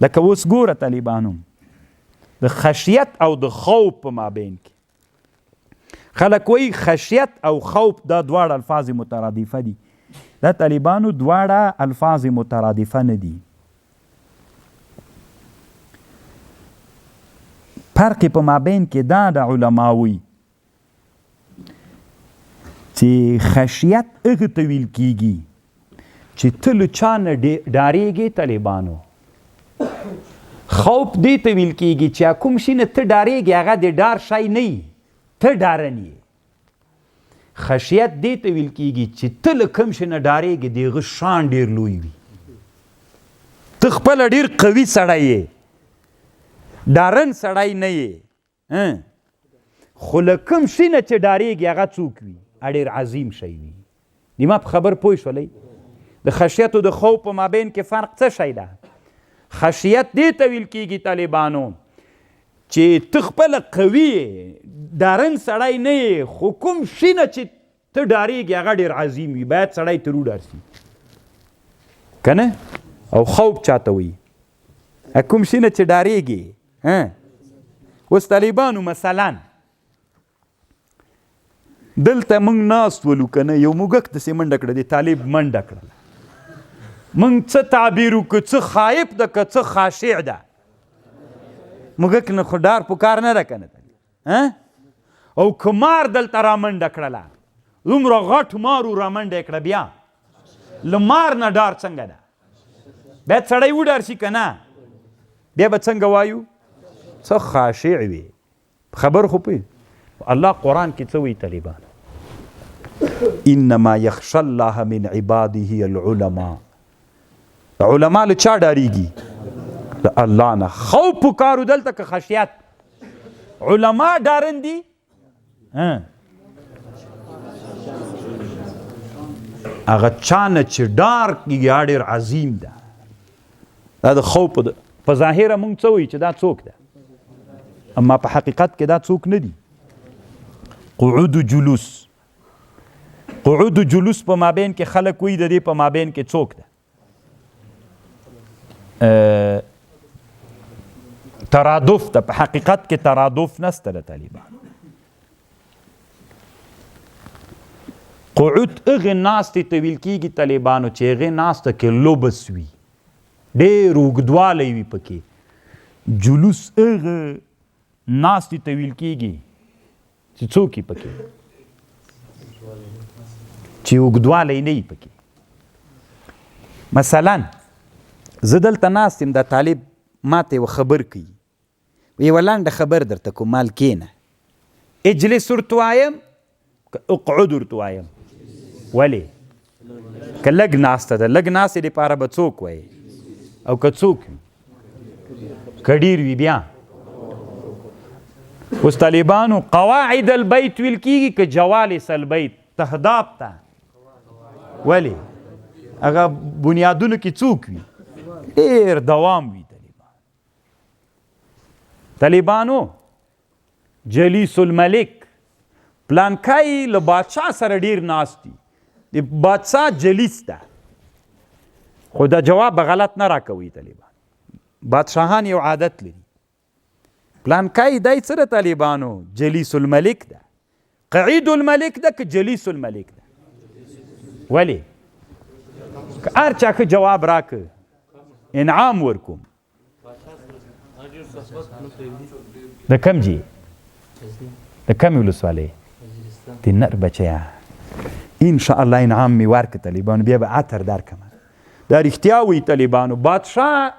لکه اوس ګوره طالبانو، د خشیت او د خوف په مابین کې خلک وایي خشیت او خوف دا دواړه الفاظ مترادفه دي. دا طالبانو دواړه الفاظ مترادفه نه دي. فرق په مابین کې دا د علما وایي چې خشیت هغه ته ویل کیږي چې ته له چا نه ډارېږې طالبانو. خوف دې ته ویل کیږي چې کوم شي نه ته ډارېږې هغه د ډار شی نه وي، ته ډارن یې. خشیت دې ته ویل کیږي چې ته له کوم شي نه ډارېږې د هغه شان ډېر لوی وي، ته خپله ډېر قوي سړی یې، ډارن سړی نه یې، خو له کوم شي نه چې ډارېږي هغه څوک وي، ډېر عظیم شی وي. د ما په خبر پوه شولئ؟ د خشیت او د خوف په مابین کې فرق څه شی ده؟ خشیت دې ته ویل کیږي طالبانو چې ته خپله قوي یې، ډارن سړی نه یې، خو کوم شي نه چې ته ډارېږې هغه ډېر عظیم وي، باید سړی ترې وډار سي که نه. او خوف چاته وایي؟ کوم شي نه چې ډارېږې. اوس طالبانو مثلا دلته موږ ناست ولو که نه، یو موږک داسې منډه کړه، د طالب منډه کړله، موږ څه تعبیر وکړو، څه خایف ده که څه خاشع ده؟ موږک نه خو ډار پکار نه ده که نه. او که مار دلته رامنډه کړله، دومره غټ مار و رامنډه یې کړه، بیا له مار نه ډار څنګه ده؟ باید سړی وډار شي که نه؟ بیا به څنګه وایو؟ څه خاشع وي. خبر خو پوه الله قرآن کې څه وایي طالبان؟ انما یخشى الله من عباده العلماء. علما له چا ډارېږي؟ له الله نه. خوف پکارو دلته که خشیت؟ علما ډارن دي. هغه چا نه چې ډار کېږي هغه ډېر عظیم ده. دا د خوف په ظاهره مونږ څه وایو چې دا څوک ده، اما په حقیقت کې دا څوک نه دي. قعود جلوس، قعود جلوس په مابین کې خلک وایي د دې په مابین کې څوک ده؟ ترادف ده. په حقیقت کې ترادف نسته د طالبانو. قعود هغې ناستې ته ویل کېږي طالبانو چې هغې ناسته کې لبس وي، ډېر اوږدوالی وي پکې. جلوس هغه ناستې ته ویل کېږي چې څوک یې پکې، چې اوږدوالی نه وي پکې. مثلا زه دلته ناست یم، دا طالب ما ته یوه خبر کوي، یوه لنډه خبر درته کوم، مال کښېنه. اجلس ورته وایم که اقعد ورته وایم؟ ولې؟ که لږ ناسته ده، لږ ناستې دپاره به څوک وایي؟ او که څوک وي؟ که ډېر وي بیا؟ اوس طالبانو قواعد البیت ویل کېږي که جوالس البیت، تهداب ته؟ ولې؟ هغه بنیادونو کې څوک وي؟ ډېر دوام وي. طالبانو جلیس الملک پلانکی له بادشاه سره ډېر ناست دي، د بادشاه جلیس ده، خو دا جواب به غلط نه راکوي طالبان. بادشاهان یو عادت لري، پلانکی دی څه ده طالبانو؟ جلیس الملک ده، قعید الملک ده که جلیس الملک ده؟ ولې؟ که هر چا ښه جواب راکړ انعام ورکوم. د کم جی؟ د کمې ولسوالۍ؟ د نر بچیه. انشاءالله انعام مې ورکړ طالبانو، بیا به عطر درکړم. دا رښتیا وایي طالبانو، بادشاه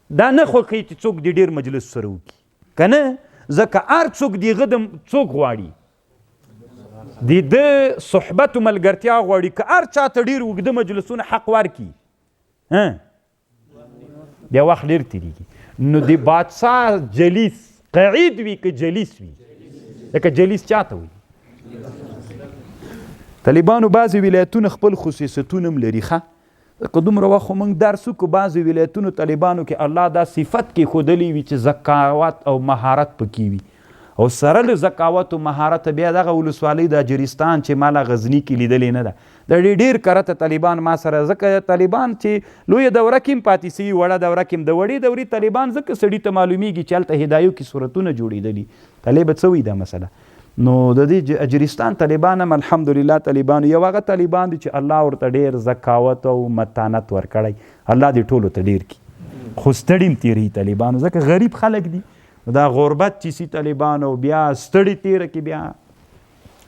دا نه خوښوي چې څوک دې ډېر مجلس سره وکړي که نه، ځکه هر څوک د هغه د څوک غواړي، د ده صحبت و ملګرتیا غواړي. که هر چا ته ډېر اوږده مجلسونه حق ورکړي، بیا وخت ډېر تېرېږي. نو د بادشاه جلیس قعید وي که جلیس وي؟ لکه جلیس چا ته وایي؟ طالبانو بعضې ولایتونه خپل خصوصیتونه هم لري. ښه، که دومره وخت خو موږ درس وکړو، بعضې ولایتونو طالبانو کې الله دا صفت کې ښودلی وي چې ذکاوت او مهارت پکې وي، او سره له ذکاوت او مهارت بیا دغه ولسوالۍ د اجرستان چې ما لا غزني کې لیدلې نه ده، دا ډېر ډېر کرته طالبان ما سره، ځکه طالبان چې لویه دوره کې هم پاتې سوي، وړه دوره کې هم، د وړې دورې طالبان ځکه سړي ته معلومیږي چې هلته هدایو کې صورتونه جوړېدلي. طالبه څه وایي دا مسله؟ نو د دې اجرستان طالبان هم الحمدلله طالبان یو هغه طالبان دي چې الله ورته ډېر ذکاوت او متانت ورکړی، الله دې ټولو ته ډېر کړي. خو ستړي هم تېروي طالبانو، ځکه غریب خلک دي، دا غربت چې سي طالبانو بیا ستړي تېره کې بیا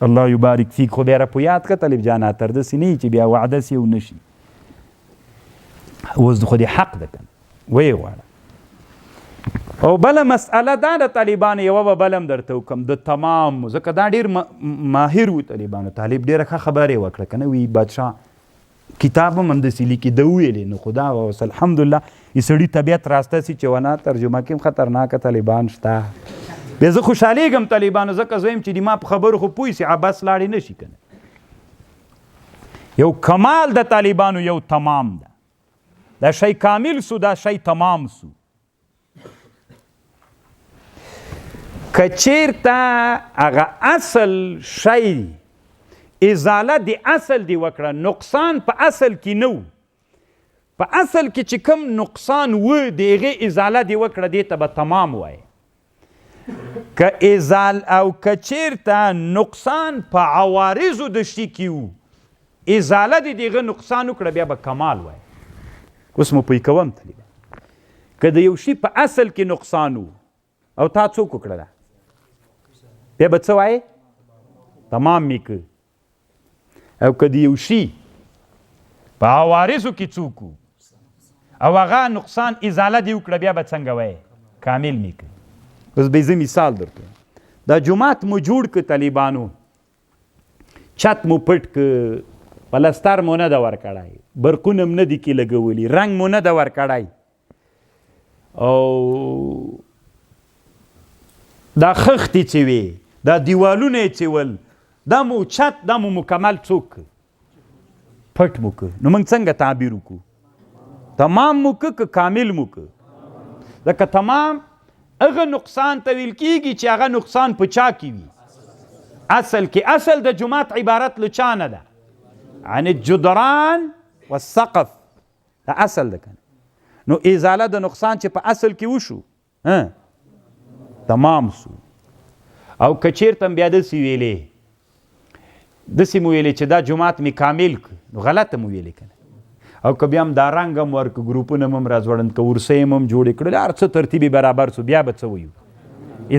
الله یبارک فیک. خو بیا را په یاد که طالب جانه، تر داسې نه چې بیا وعده سي او نه شي. اوس خو دې حق ده که نه، ویې غواړه. او بله مسئله دا د طالبانو یوه به بله هم درته وکړم د تمام، ځکه دا ډېر ماهر و طالبانو. طالب ډېره ښه خبره یې وکړه که نه، وي بادشاه کتاب هم همداسې لیکي، ده وویلې. نو خو دا اوس الحمدلله یې سړي طبیعت راسته سي چې ونه ترجمه کې هم خطرناکه طالبان شته. بیا زه خوشحالېږم طالبانو، ځکه زه وایم چې د ما په خبرو خو پوه سي، عبس لاړې نه شي که نه. یو کمال د طالبانو یو تمام ده، دا شی کامل سو، دا شی تمام سو. که چیرته هغه اصل شی ازاله د اصل دی وکړه، نقصان په اصل کې نه و، په اصل کې چې کوم نقصان و د هغې ازاله دی وکړه، دې ته به تمام وایې. که ازال او که چیرته نقصان په عوارضو د شي کې و، ازاله دې د هغه نقصان وکړه، بیا به کمال وایې. اوس مو پوه کوم طالبان، که د یو شي په اصل کې نقصان و او تا څوک وکړله، بیا به څه وایې؟ تمام مې کړ. او که د یو شي په عوارضو کې څوک و او هغه نقصان ازاله دې وکړه، بیا به څنګه وایې؟ کامل مې کړ. اوس به زه مثال درته، دا جومات مو جوړ کړ طالبانو، چت مو پټ کړ، پلستر مو نه ده ورکړی، برقونه هم نه دي کې لګولي، رنګ مو نه ده ورکړی، او دا خښتې چې وې، دا دیوالونه یې چې ول، دا مو چت، دا مو مکمل څوک کړ؟ پټ مو کړ. نو موږ څنګه تعبیر وکړو؟ تمام مو کړ که کامل مو کړ؟ ځکه تمام هغه نقصان ته ویل کېږي چې هغه نقصان په چا کې وي؟ اصل کې. اصل د جومات عبارت له چا نه ده؟ عن الجدران والسقف، دا اصل ده که نه. نو ازاله د نقصان چې په اصل کې وشو تمام سو. او که چېرته هم بیا داسې ویلې، داسې مو ویلې چې دا جومات مې کامل کړ، نو غلطه مو ویلې که نه. او که بیا هم دا رنګ هم ورکړ، ګروپونه هم راځوړند کړه، ورسۍ هم جوړې کړلې، هر څه ترتیب یې برابر سو، بیا به څه وایو؟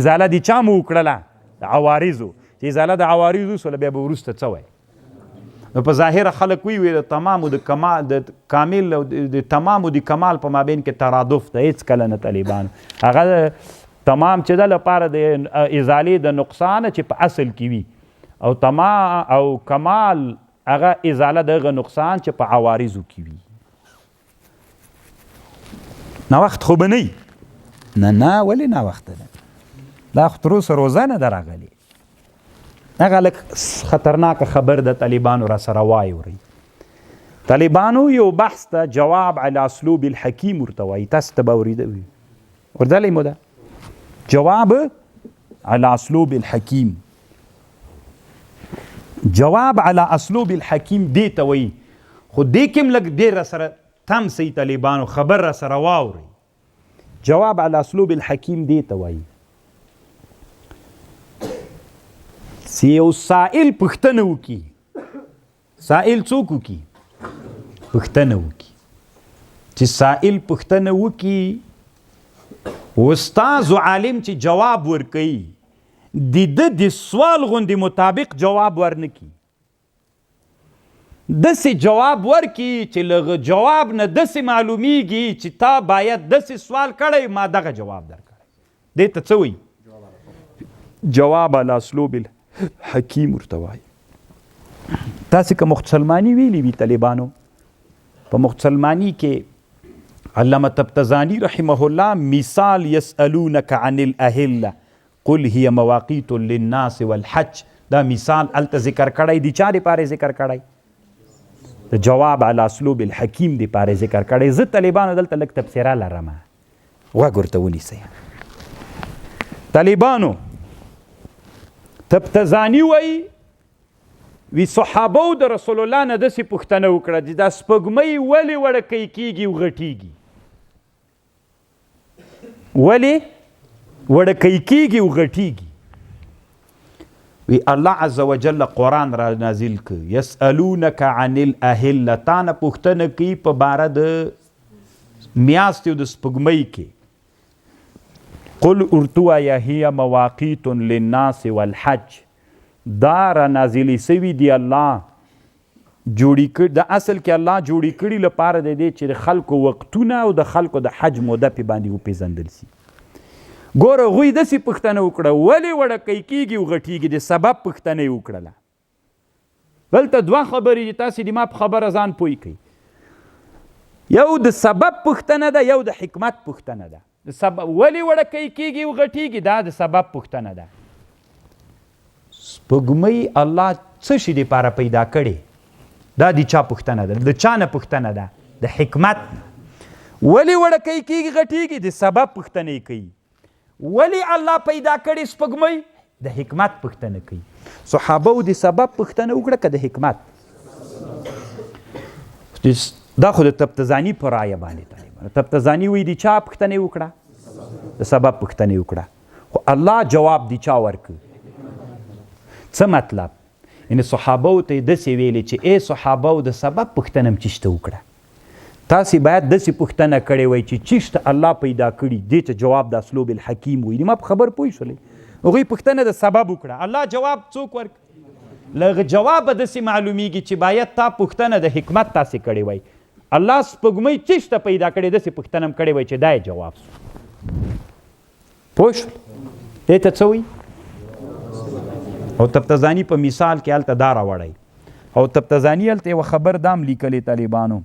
ازاله د چا مو وکړله؟ د عوارضو. چې ازاله د عوارضو سوله، بیا به وروسته څه وایي؟ نو په ظاهره خلک وایي، وایي د تمامو د کمال، د کامل او د تمامو د کمال په مابین کې ترادف ده، هېڅ کله نه طالبان. هغه تمام چې ده لپاره د ازالې د نقصان چې په اصل کې وي، او تمام او کمال هغه ازاله د هغه نقصان چې په عوارضو کې وي. ناوخت خو به نه وي؟ نه نه، ولې ناوخته ده؟ دا خو تر اوسه روزه نه ده راغلې. هغه لږ خطرناکه خبر د طالبانو را سره وایورئ. طالبانو یو بحث ته جواب علی اسلوب الحکیم ورته وایي، تاسو ته به اورېده وي، اورېدلی مو ده؟ جواب علی اسلوب الحکیم. جواب علی اسلوب الحکیم دې ته وایي، خو دې کې هم لږ ډېر را سره تم سئ طالبانو، خبر را سره واورئ. جواب علی اسلوب الحکیم دې ته وایي چې یو سائل پوښتنه وکړي، سائل څوک وکړي؟ پوښتنه وکړي. چې سائل پوښتنه وکړي، استاد او عالم چې جواب ورکوي، د ده د سوال غوندې مطابق جواب ورنکړي، داسې جواب ورکړي چې له جواب نه داسې معلومیږي چې تا باید داسې سوال کړی، ما دغه جواب درکړی. دې ته څه وایي؟ جواب علی اسلوب الحکیم ورته وایي. تاسې که مختصلماني ویلي وي طالبانو، په مختصلماني کې علامه تبتزانی رحمه الله مثال یسألونک عن الاهله قل هي مواقیت للناس والحج، دا مثال هلته ذکر کړی دی. چا دپاره ذکر کړی؟ د جواب علی اسلوب الحکیم دپاره ذکر کړی. زه طالبانو دلته لږ تبصره لرم، غوږ ورته ونیسئ. طالبانو تبتزانی وایي وی صحابو د رسول الله نه داسې پوښتنه وکړه چې دا سپوږمۍ ولې وړکۍ کیږي او غټیږي؟ ولې وړکۍ کیږي او غټیږي؟ وی الله عز وجل قرآن را نازل ک، یسألونک عن الاهله، تا نه پوښتنه کوي په باره د میاستې او د سپوږمۍ کې. قل ورته ووایه هي مواقیت للناس والحج، دا را نازلې سوي دي الله جوړي کړي، د اصل کې الله جوړي کړي لپاره د دې چې د خلکو وقتونه او د خلکو د حج موده پې باندې وپېژندل سي. ګوره هغوی داسې پوښتنه وکړه ولې وړکی کېږي او غټېږي، د سبب پوښتنه یې وکړله. دلته دوه خبرې دي، تاسې د ما په خبره ځان پوه کړئ. یو د سبب پوښتنه ده، یو د حکمت پوښتنه ده. د سبب ولې وړکی کېږي او غټېږي، دا د سبب پوښتنه ده. سپوږمۍ الله څه شي دپاره پیدا کړې، دا د چا پوښتنه ده؟ د چا نه پوښتنه ده؟ د حکمت نه. ولې وړکی کېږي غټېږي، د سبب پوښتنه یې کوي. ولې الله پیدا کړې سپوږمۍ، د حکمت پوښتنه کوي. صحابه د سبب پوښتنه وکړه که د حکمت؟ دا خو د تبتزانی په رایه باندې طالبانو. تبتزانی وایي د چا پوښتنه یې وکړه؟ د سبب پوښتنه یې وکړه. خو الله جواب د چا ورکړ؟ څه مطلب؟ یعنې صحابو ته یې داسې ویلې چې ای صحابو د سبب پوښتنه هم چیشته وکړه، تاسې باید داسې پوښتنه کړې وای چې چیشته الله پیدا کړي، دې ته جواب د اسلوب الحکیم وایي. ما په خبر پوه شولې. هغوی پوښتنه د سبب وکړه، الله جواب څوک ورکړ؟ له هغه جوابه داسې معلومیږي چې باید تا پوښتنه د حکمت تاسې کړې وای. الله سپوږمۍ چیشته پیدا کړې، داسې پوښتنه هم کړې وای چې دا یې جواب سو. پوه شول؟ دې ته څه وایي؟ او تبتزانی په مثال کې هلته دا راوړی. او تبتزانی هلته یوه خبر دام لیکلې طالبانو،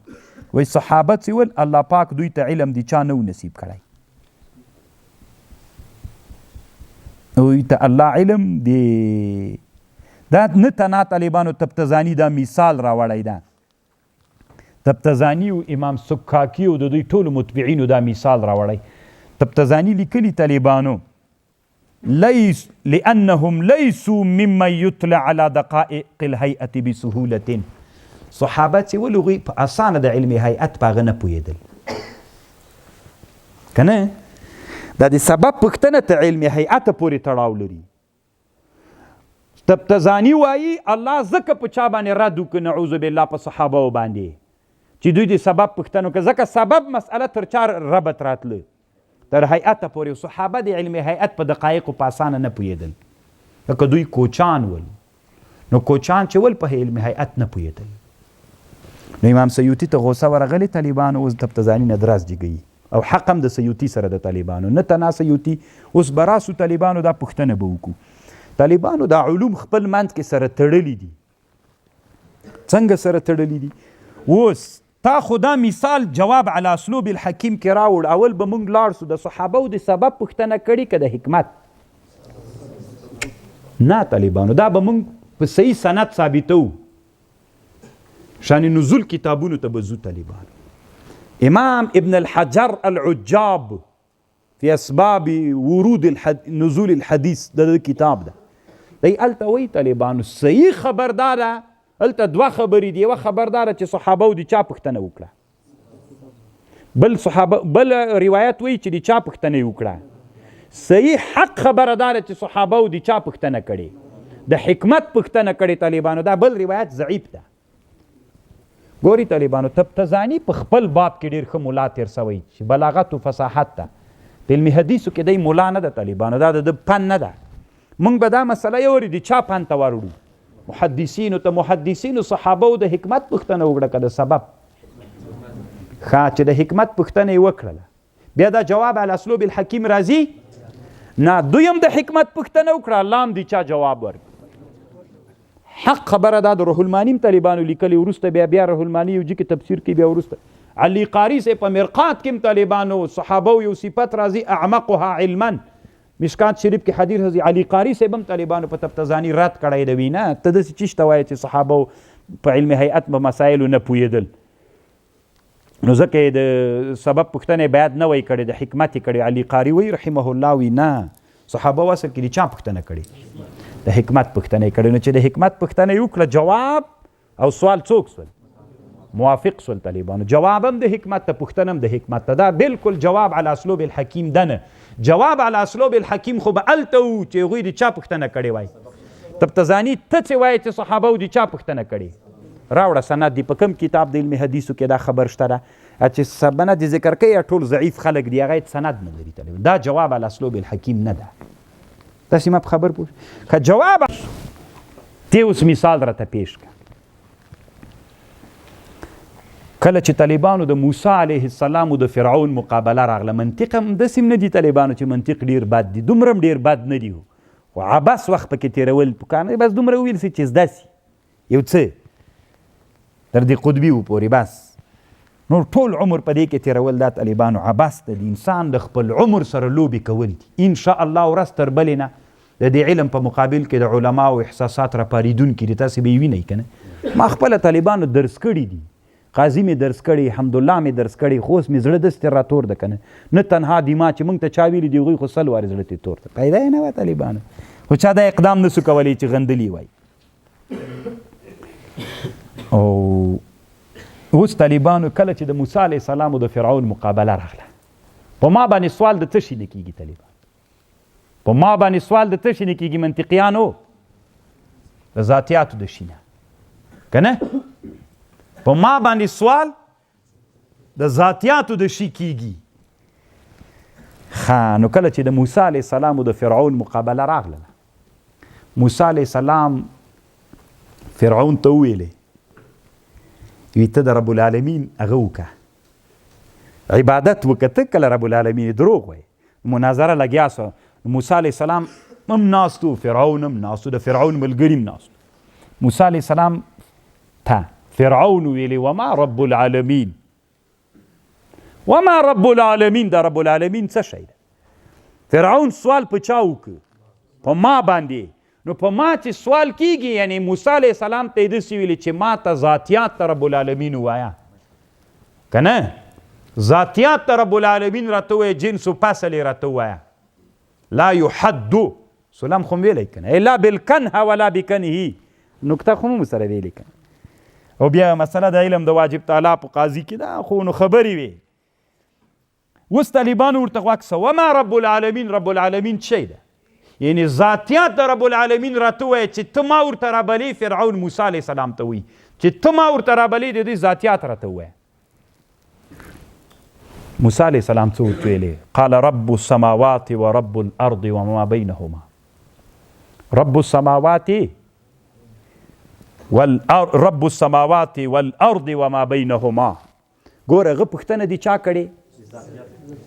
وایي صحابه څه ول، الله پاک دوی ته علم د چا نه و نصیب کړی، دوی ته الله علم دی دا نه تنا طالبانو تبتزانی دا مثال راوړی ده. تبتزانی او امام سکاکی او د دوی ټولو متبعینو دا مثال راوړی. تبتزانی لیکلي طالبانو ليس لأنهم ليسوا ممن يطلع على دقائق الهيئة بسهولة. صحابه چې ول هغوی په اسانه د علم هیئت په هغه نه پوهېدل، که نه دا د سبب پوښتنه ته علم هیئت پورې تړاو لري. تبتزانی وایي الله ځکه په چا باندې رد وکړ، نعوذ بالله، په صحابه باندې چې دوی د سبب پوښتنه وکړه، ځکه سبب مسئله تر چا ربط راتله، تر هیئت پورې. صحابه د علم هیئت په دقایقو په اسانه نه پوهېدل، ځکه دوی کوچان ول، نو کوچان چې ول په علم هیئت نه پوهېدل. نو امام سیوطي ته غوسه ورغلې طالبانو، اوس تبتزاني نه دراز جګوي، او حق هم د سیوطي سره د طالبانو نه تنا سیوطي. اوس به راسو طالبانو دا پوښتنه به وکړو. طالبانو دا علوم خپل منځ کې سره تړلي دي. څنګه سره تړلي دي؟ اوس تا خو دا مثال جواب علی اسلوب الحکیم کې راوړ. اول به مونږ لاړ سو د صحابه د سبب پوښتنه کړې که د حکمت؟ نه طالبانو، دا به مونږ په صحیح سند ثابتو، شان نزول کتابونو ته به ځو طالبانو. امام ابن الحجر العجاب في اسباب ورود نزول الحديث د ده کتاب ده، دی هلته وایي طالبانو صحیح خبر دا ده. هلته دوه خبرې دي، یوه خبر دا ده چې صحابه د چا پوښتنه وکړه، بل صحابه بل روایت وایي چې د چا پوښتنه یې وکړه. صحیح حق خبره دا ده چې صحابه د چا پوښتنه کړې، د حکمت پوښتنه کړې طالبانو. دا بل روایت ضعیف ده. ګوري طالبانو تبتزانی په خپل باب کې ډېر ښه ملا تېر سوی چې بلاغت و فصاحت ده. په علم حدیثو کې دی ملا نه ده طالبانو، دا د ده فن نه ده. مونږ به دا مسله یو وري د چا فن ته وروړو؟ محدثینو ته. محدثینو صحابه د حکمت پوښتنه وکړه که د سبب؟ ښه چې د حکمت پوښتنه یې وکړله، بیا دا جواب علی اسلوب الحکیم راځي نه. دوی هم د حکمت پوښتنه وکړه، الله هم د چا جواب ورکړ. حق خبره ده، د روح المانی هم طالبانو لیکلې، وروسته بیا بیا روح المانی یو جي کې تفسیر کوي، بیا وروسته علی قاری صاحب په مرقات کې هم طالبانو صحابو یو صفت راځي اعمقها علما، مشکات شریف کې حدیث راځي، علی قاری صاحب هم طالبانو په تفتزانی رد کړی دی، وي نه ته داسې چیش ته وایې چې صحابو په علم هیئت په مسایلو نه پوهېدل، نو ځکه یې د سبب پوښتنه یې باید نه وای کړې، د حکمت یې کړې. علی قاری وایي رحمه الله، وي نه صحابه اصل کې د چا پوښتنه کړې؟ د حکمت پوښتنه یې کړې. نو چې د حکمت پوښتنه یې وکړه، جواب او سوال څوک سول؟ موافق سول طالبانو. جواب هم د حکمت ته، پوښتنه هم د حکمت ته. دا بالکل جواب علی اسلوب الحکیم ده نه. جواب علی اسلوب الحکیم خو به هلته و چې هغوی د چا پوښتنه کړې وای. تفتزانی ته څه وایې چې صحابه د چا پوښتنه کړې؟ راوړه سند دی، په کوم کتاب د علم حدیثو کې دا خبر شته ده چې سبنه دې ذکر کوي، ټول ضعیف خلک دي، هغه هېڅ سند نه لري طالب. دا جواب علی اسلوب الحکیم نه ده. تاسې ما په خبر پوه که جواب ته اوس مثال راته پیش کړه. کله چې طالبانو د موسی علیه السلام او د فرعون مقابله راغله، منطق هم داسې هم نه دي طالبانو چې منطق ډېر بد دي، دومره هم ډېر بد نه دي، خو عبس وخت پکې تېرول پکار نه، بس دومره وویل سي چې زده سي یو څه تر دې قطبي پورې، بس نور ټول عمر په دې کې تېرول دا طالبانو عبس ده. د انسان د خپل عمر سره لوبې کول دي. ان شاء الله ورځ تر بلې نه د دې علم په مقابل کې د علماو احساسات راپارېدونکي دي، تاسې به یې وینئ که نه. ما خپله طالبانو درس کړي دي، قاضي مې درس کړي، حمدالله مې درس کړي، خو اوس مې زړه داسې را تور ده که نه. نه تنها دي ما چې موږ ته چا ویلي دي، هغوی خو سل وارې زړه ترې تور ده، پیدا یې نه وه طالبانو، خو چا دا اقدام نه سو کولی چې غندلي وای. او اوس طالبانو کله چې د موسی علیه السلام او د فرعون مقابله راغله، په ما باندې سوال د څه شي نه کېږي طالبان، په ما باندې سوال د څه شي نه کېږي منطقیانو؟ د ذاتیاتو د شي نه که نه. په ما باندې سوال د ذاتیاتو د شي کېږي. ښه، نو کله چې د موسی علیه السلام او د فرعون مقابله راغله، موسی علیه السلام فرعون ته وویلې، وی ته د رب العالمین هغه وکړه، عبادت وکړه، ته کله رب العالمین دروغ وایې. مناظره لګیا سوه، موسی علیه السلام هم ناست و، فرعون هم ناست و، د فرعون ملګري هم ناست و. موسی علیه السلام ته فرعون ویلې وما رب العالمین، وما رب العالمین، دا رب العالمین څه شی ده؟ فرعون سوال په چا وکړ؟ په ما باندې. نو په ما چې سوال کیږي، یعنی موسی علیه السلام ته یې داسې ویلي چې ما ته ذاتیات ته رب العالمین ووایه که نه، ذاتیات ته رب العالمین راته ووایه، جنس و فصل یې راته ووایه. لا یحد سلام خو مې ویلی که نه، الا بالکنه ولا بکنه، نکته خو مو سره ویلې که نه. او بیا مسله د علم د واجب تعالی په قاضي کې ده، خو نو خبرې وې. اوس طالبانو ورته غوږ سه، وما رب العالمین، رب العالمین څه شی ده؟ یعنی ذاتیات د رب العالمین راته ووایه چې ته ما ورته رابلې. فرعون موسی علیه السلام ته وایي چې ته ما ورته رابلې، د دې ذاتیات راته ووایه. موسی علیه السلام څه ورته ویلې؟ قال رب السماوات ورب الارض وما بینهما. رب السماوات والارض، رب السماوات والارض وما بینهما. ګوره هغه پوښتنه دې چا کړې؟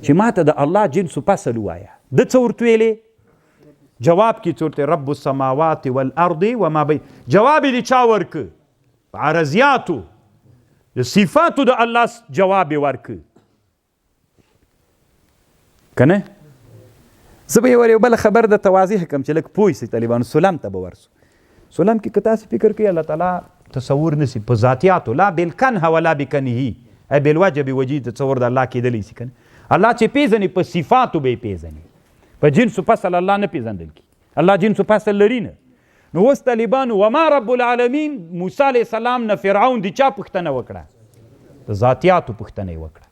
چې ما ته د الله جنس و فصل ووایه. ده څه ورته ویلې؟ جواب کې څه ورته؟ رب السماوات والارض وما بین. جواب یې دې چا ورکړ؟ په عرضیاتو د صفاتو د الله جواب یې ورکړ که نه. زه به یو بله خبر درته واضح کړم چې لږ پوه سئ طالبانو. سلم ته به ورسو. سلم کې که تاسې فکر کوئ الله تعالی تصور نسي په ذاتیاتو، لا بالکنه ولا بکنه، ای بالوجه بوجه تصور د الله کېدلی سي که نه. الله چې پېژني په صفاتو به یې پېژني، په جنس و فصل الله نه پېژندل کېږي، الله جنس و فصل لري نه. نو اوس طالبانو وما رب العالمین، موسی علیه السلام نه فرعون د چا پوښتنه وکړه؟ د ذاتیاتو پوښتنه یې وکړه.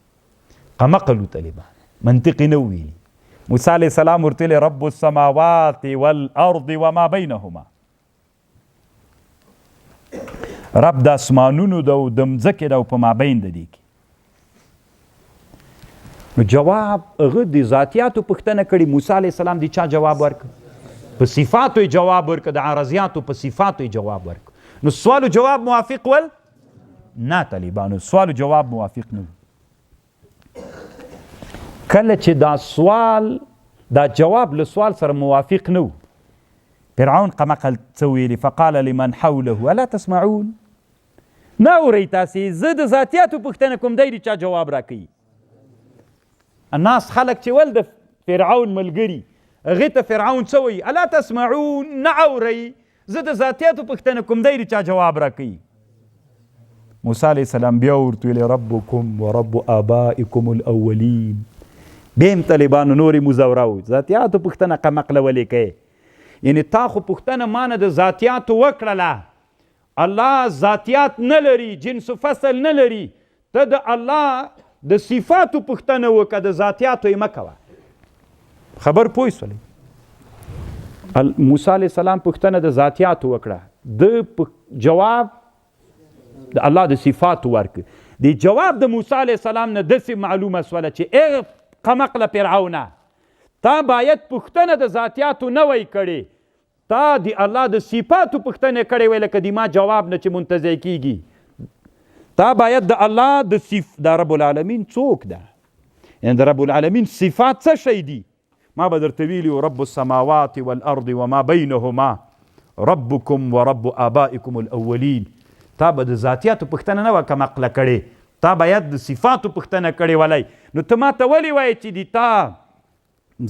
قمقلو طالبان منطق یې نه وویلي. موسی علیه السلام ورته ویلي رب السماوات والارض وما بینهما، رب د اسمانونو ده او د مځکې ده او په مابین د دې کې. نو جواب هغه د ذاتیاتو پوښتنه کړې، موسی علیه السلام د چا جواب ورکړ؟ په صفاتو یې جواب ورکړ، د عرضیاتو په صفاتو یې جواب ورکړ. نو سوال و جواب موافق ول؟ نه طالبانو، سوال و جواب موافق نه. کله چې دا سوال دا جواب له سوال سره موافق نه و، فرعون قمقل څه ویلي؟ فقال لمن حوله الا تسمعون، نه اورئ تاسې؟ زه د ذاتیاتو پوښتنه کوم، دی د چا جواب راکوي. الناس خلک چې ول د فرعون ملګري، هغې ته فرعون څه وایي؟ الا تسمعون، نه اورئ؟ زه د ذاتیاتو پوښتنه کوم، دی د چا جواب راکوي. موسی علیه السلام بیا ورته ویلي ربکم ورب آبائکم الاولین. بیا هم طالبانو نورې مزوراو ذاتیاتو پوښتنه قمقله ولې کوې؟ یعنی تا خو پوښتنه مانه د ذاتیاتو وکړله، الله ذاتیات نه لري، جنس و فصل نه لري، ته د الله د صفاتو پوښتنه وکړه، د ذاتیاتو یې مه کوه. خبر پوه سولې؟ موسی علیه السلام پوښتنه د ذاتیاتو وکړه، د جواب د الله د صفاتو ورکړ. د جواب د موسی علیه السلام نه داسې معلومه سوله چې ای قمقله فرعونه، تا باید پوښتنه د ذاتیاتو نه وای کړې، تا د الله د صفاتو پوښتنه کړې وای، لکه د ما جواب نه چې منتزع کیږي. تا باید د الله د صف د رب العالمین څوک ده، یعنی د رب العالمین صفات څه شی دي؟ ما به درته ویلي رب السماوات والارض وما بینهما ربکم ورب آبائکم الاولین. تا به د ذاتیاتو پوښتنه نه وه کمعقله کړې، تا باید د صفاتو پوښتنه کړې ولای. نو ته ما ته ولې وایې چې دي تا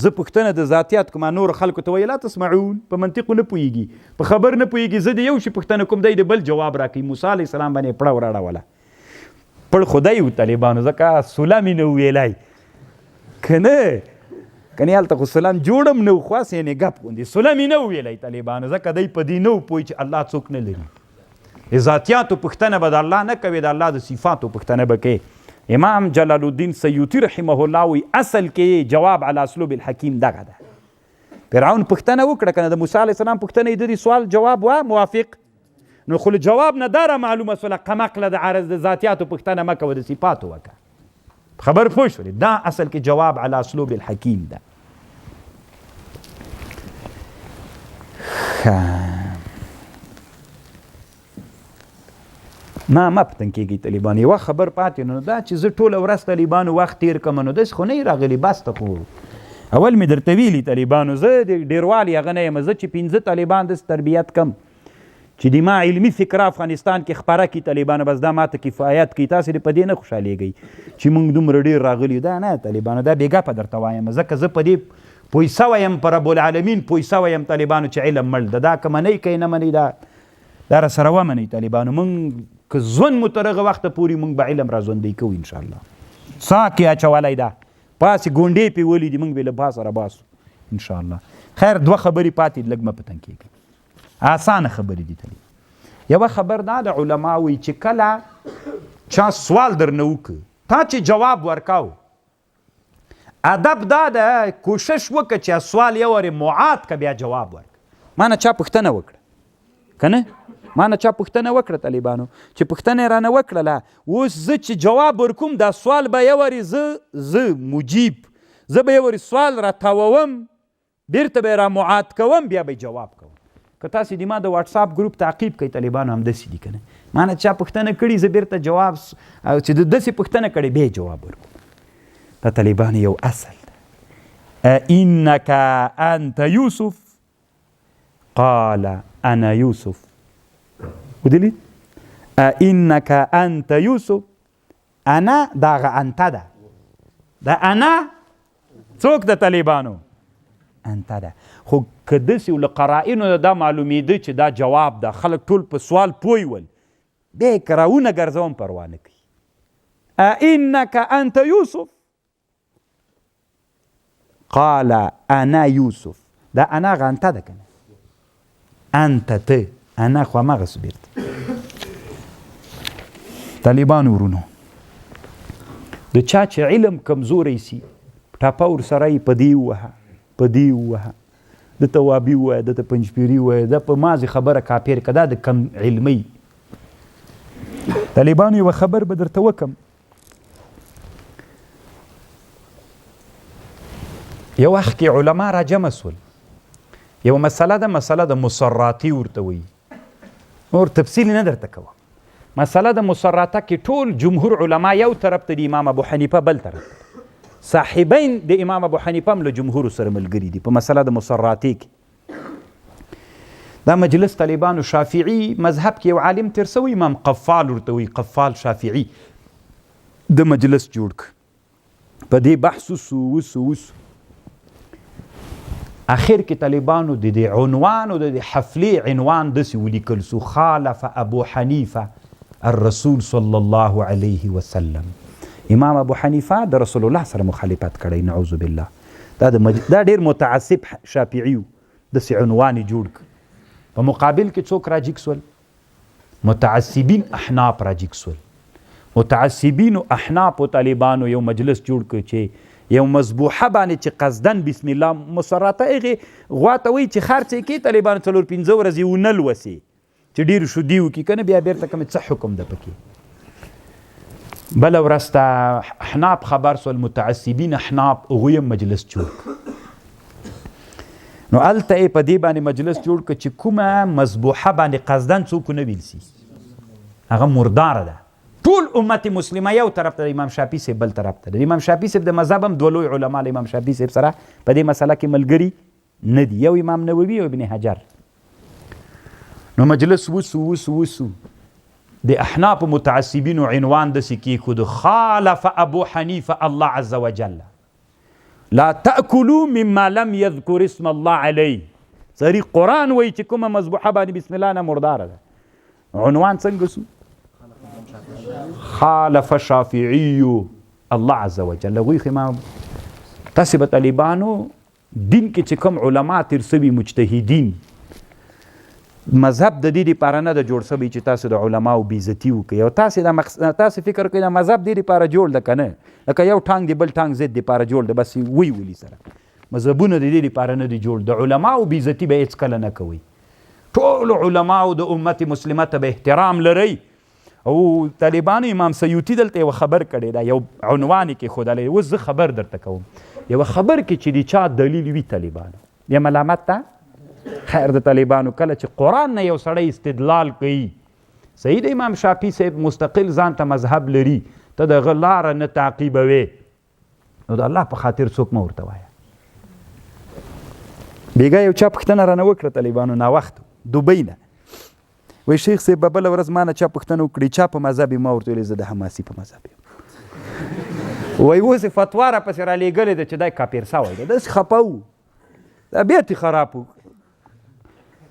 زه پوښتنه د ذاتیات کوم، نور خلکو ته وایي لا تسمعون، په منطقو نه پوهېږي، په خبر نه پوهېږي، زه د یو شي پوښتنه کوم، دی د بل جواب راکوي. موسی علیه السلام باندې پړه وراړوله، پړ خدای و طالبانو، ځکه سلام یې نه ویلی که نه، کنې هلته خو سلام جوړ هم نه و، خو هسې یعنې ګپ غوندې سلام یې نه ویلی طالبانو، ځکه دی په دې نه و پوه چې الله څوک نه لري. د ذاتیاتو پوښتنه به د الله نه کوي، د الله د صفاتو پوښتنه به کوي. امام جلال الدین سیوطي رحمه الله وایي اصل کې جواب علی اسلوب الحکیم دغه ده. فرعون پوښتنه وکړه که نه، د موسی علیه السلام پوښتنه یې د دې سوال جواب وه موافق، نو خو له جواب نه دا را معلومه سوله قمقله د عرض د ذاتیاتو پوښتنه مه کوه، د صفاتو وکړه. خبر پوه شولې؟ دا اصل کې جواب علی اسلوب الحکیم ده. ما مه پتن کېږئ طالبان، یوه خبر پاتې نو دا چې زه ټوله ورځ طالبانو وخت تېر کړم، نو داسې خو نه راغلي، بس ته خو اول مې درته ویلي طالبانو، زه د ډېروالي هغه نه یم، زه چې 5 طالبان داسې تربیت کم چې د ما علمي فکر افغانستان کې خپره کړي طالبانو، بس دا ماته کفایت کوي. تاسې دې په دې نه خوشحالېږئ چې موږ دومره ډېر راغلي، دا نه طالبانو، دا بې ګپه درته وایم، ځکه زه په دې پوه سوی یم، په رب العالمین پوه سوی یم طالبانو چې علم مړ ده، دا که منئ که یې نه منئ، دا را سره ومنئ طالبانو. موږ که ژوند مو تر هغه وخته پورې موږ به علم را ژوندی کوو انشاءالله. څاه کې اچولی ده، پاسې ګونډې پې ولي دي، موږ به له پاسه را باسو انشاءالله. خیر، دوه خبرې پاتې دي، لږ مه په تنګ کېږئ، اسانه خبرې دي تلې. یوه خبر دا د علما وایي چې کله چا سوال درنه وکړ، تا چې جواب ورکاو، ادب دا ده کوشش وکړه چې سوال یو وارې معاد که بیا جواب ورکړه. ما نه چا پوښتنه وکړه که نه، ما نه چا پوښتنه وکړه طالبانو، چې پوښتنه یې رانه وکړله، اوس زه چې جواب ورکوم دا سوال به یو وارې زه مجیب، زه به یو وارې سوال راتاووم، بیرته به یې را معاد کوم، بیا به یې جواب کوم. که تاسې د ما د واتساپ ګروپ تعقیب کوئ طالبانو، همداسې دي که نه، ما نه چا پوښتنه کړې زه بیرته جواب، چې د داسې پوښتنه کړې بیا یې جواب ورکوم. دا طالبانو یو اصل ده. انک انت یوسف قال انا یوسف، ودلید انک انت یوسف، انا داغه انت ده، دا انا څوک د طالبانو؟ انت ده. خو که داسې له قرائنو دا معلومېده چې دا جواب ده، خلک ټول په سوال پوه ول، بیا یې که راونه ګرځوم پروا نه کوي. انک انت یوسف قال انا یوسف، دا انا غ انت ده که نه، انت ته، انا خو هماغسې بېرته. طالبانو ورونو، د چا چې علم کمزوری سي، ټاپه ورسره یې په دې ووهه، په دې ووهه، ده ته وابي ووایه، ده ته پنجپیري ووایه، ده په مازې خبره کاپیر که، دا د کم علمۍ. طالبانو یوه خبر به درته وکم، یو وخت کې علما را جمع سول، یوه مسله ده، مسله د مسراتي ورته وایي، نور تفصیل نه درته کوم. مسله د مسراته کې ټول جمهور علما یو طرف ته دي، امام ابو حنیفه بل طرف ته، صاحبین د امام ابو حنیفه هم له جمهور سره ملګري دي په مسله د مسراتي کې. دا مجلس طالبانو شافعي مذهب کې یو عالم تیر سوی، امام قفال ورته وایي، قفال شافعي د مجلس جوړ کړ. په دې بحث وسو وسو وسو، اخر کې طالبانو د دې عنوان او د دې حفلې عنوان داسې ولیکل سو، خالف ابو حنیفه الرسول صلی الله علیه وسلم. امام ابو حنیفه د رسول الله سره مخالفت کړی، نعوذ بالله. دا د مج... دا ډیر متعصب شافعي و، داسې عنوان یې جوړ کړ. په مقابل کې څوک راجیګ سول؟ متعصبین احناف راجیګ سول. متعصبینو احنافو طالبانو یو مجلس جوړ کړ چې یو مذبوحه باندې چې قصداً بسم الله مسراته هغې غوا ته وایي چې خرڅ یې کړې، طالبانو څلور پنځه ورځې ونه لوسې چې ډېر شودې وکړي، که نه بیا بېرته کومې څه حکم ده پکې. بله ورځ ته احناف خبر سول، متعصبین احناف هغوی هم مجلس جوړ کړ. نو هلته یې په دې باندې مجلس جوړ کړ چې کومه مذبوحه باندې قصداً څوک ونه ویل سي هغه مرداره ده. ټول امت مسلمه یو طرف ته، امام شافعي صاحب بل طرف ته. د امام شافعي صاحب د مذهب هم دوه لوی علما له امام شافعي صاحب سره په دې مسله کې ملګري نه دي، یو امام نووي او ابن حجر. نو مجلس وسو وسو وسو، د احناف متعصبینو عنوان داسې کېښود، خالف ابو حنیفه الله عز وجل لا تأکلوا مما لم یذکر اسم الله علیه. صریح قرآن وایي چې کومه مذبوحه باندې بسم الله نه مرداره ده. عنوان څنګه سو؟ خالف شافعي الله عز وجل. هغوی خو ما تاسې به طالبانو دین کې چې کوم علما تیر سوي مجتهدین، مذهب د دې لپاره نه ده جوړ سوی چې تاسو د علماو بېعزتي وکړئ، او تاسې دا تاسې فکر کوئ دا مذهب دې لپاره جوړ ده که نه، لکه یو ټانګ دی بل ټانګ ضد لپاره جوړ ده، بس وی ولي سره. مذهبونه د دې لپاره نه دي جوړ، د علماو بېعزتي به هېڅکله نه کوئ. ټول علماو د امت مسلمه ته به احترام لرئ. او طالبانو امام سیوطي دلته یوه خبر کړې ده، یو عنوان یې کېښودلی، اوس زه خبر درته کوم. یوه خبر کې چې د چا دلیل وي طالبانو بیا ملامت ده. خیر د طالبانو کله چې قرآن نه یو سړی استدلال کوي، صحیح د امام شافعي صاحب مستقل ځان ته مذهب لري، ته د هغه لاره نه تعقیبوې، نو د الله په خاطر څوک مه ورته وایه. بیګا یو چا پوښتنه رانه وکړه طالبانو ناوخت دوبۍ نه، وایي شیخ صاحب به بله ورځ ما نه چا پوښتنه وکړي چا په مذهب یې، ما ورته ویلې زه د حماسي په مذهب یم. وایي اوس یې فتوا راپسې رالیږلې ده چې دی کاپیر سوی دی، داسې خفه و، طبیعت یې خراب و.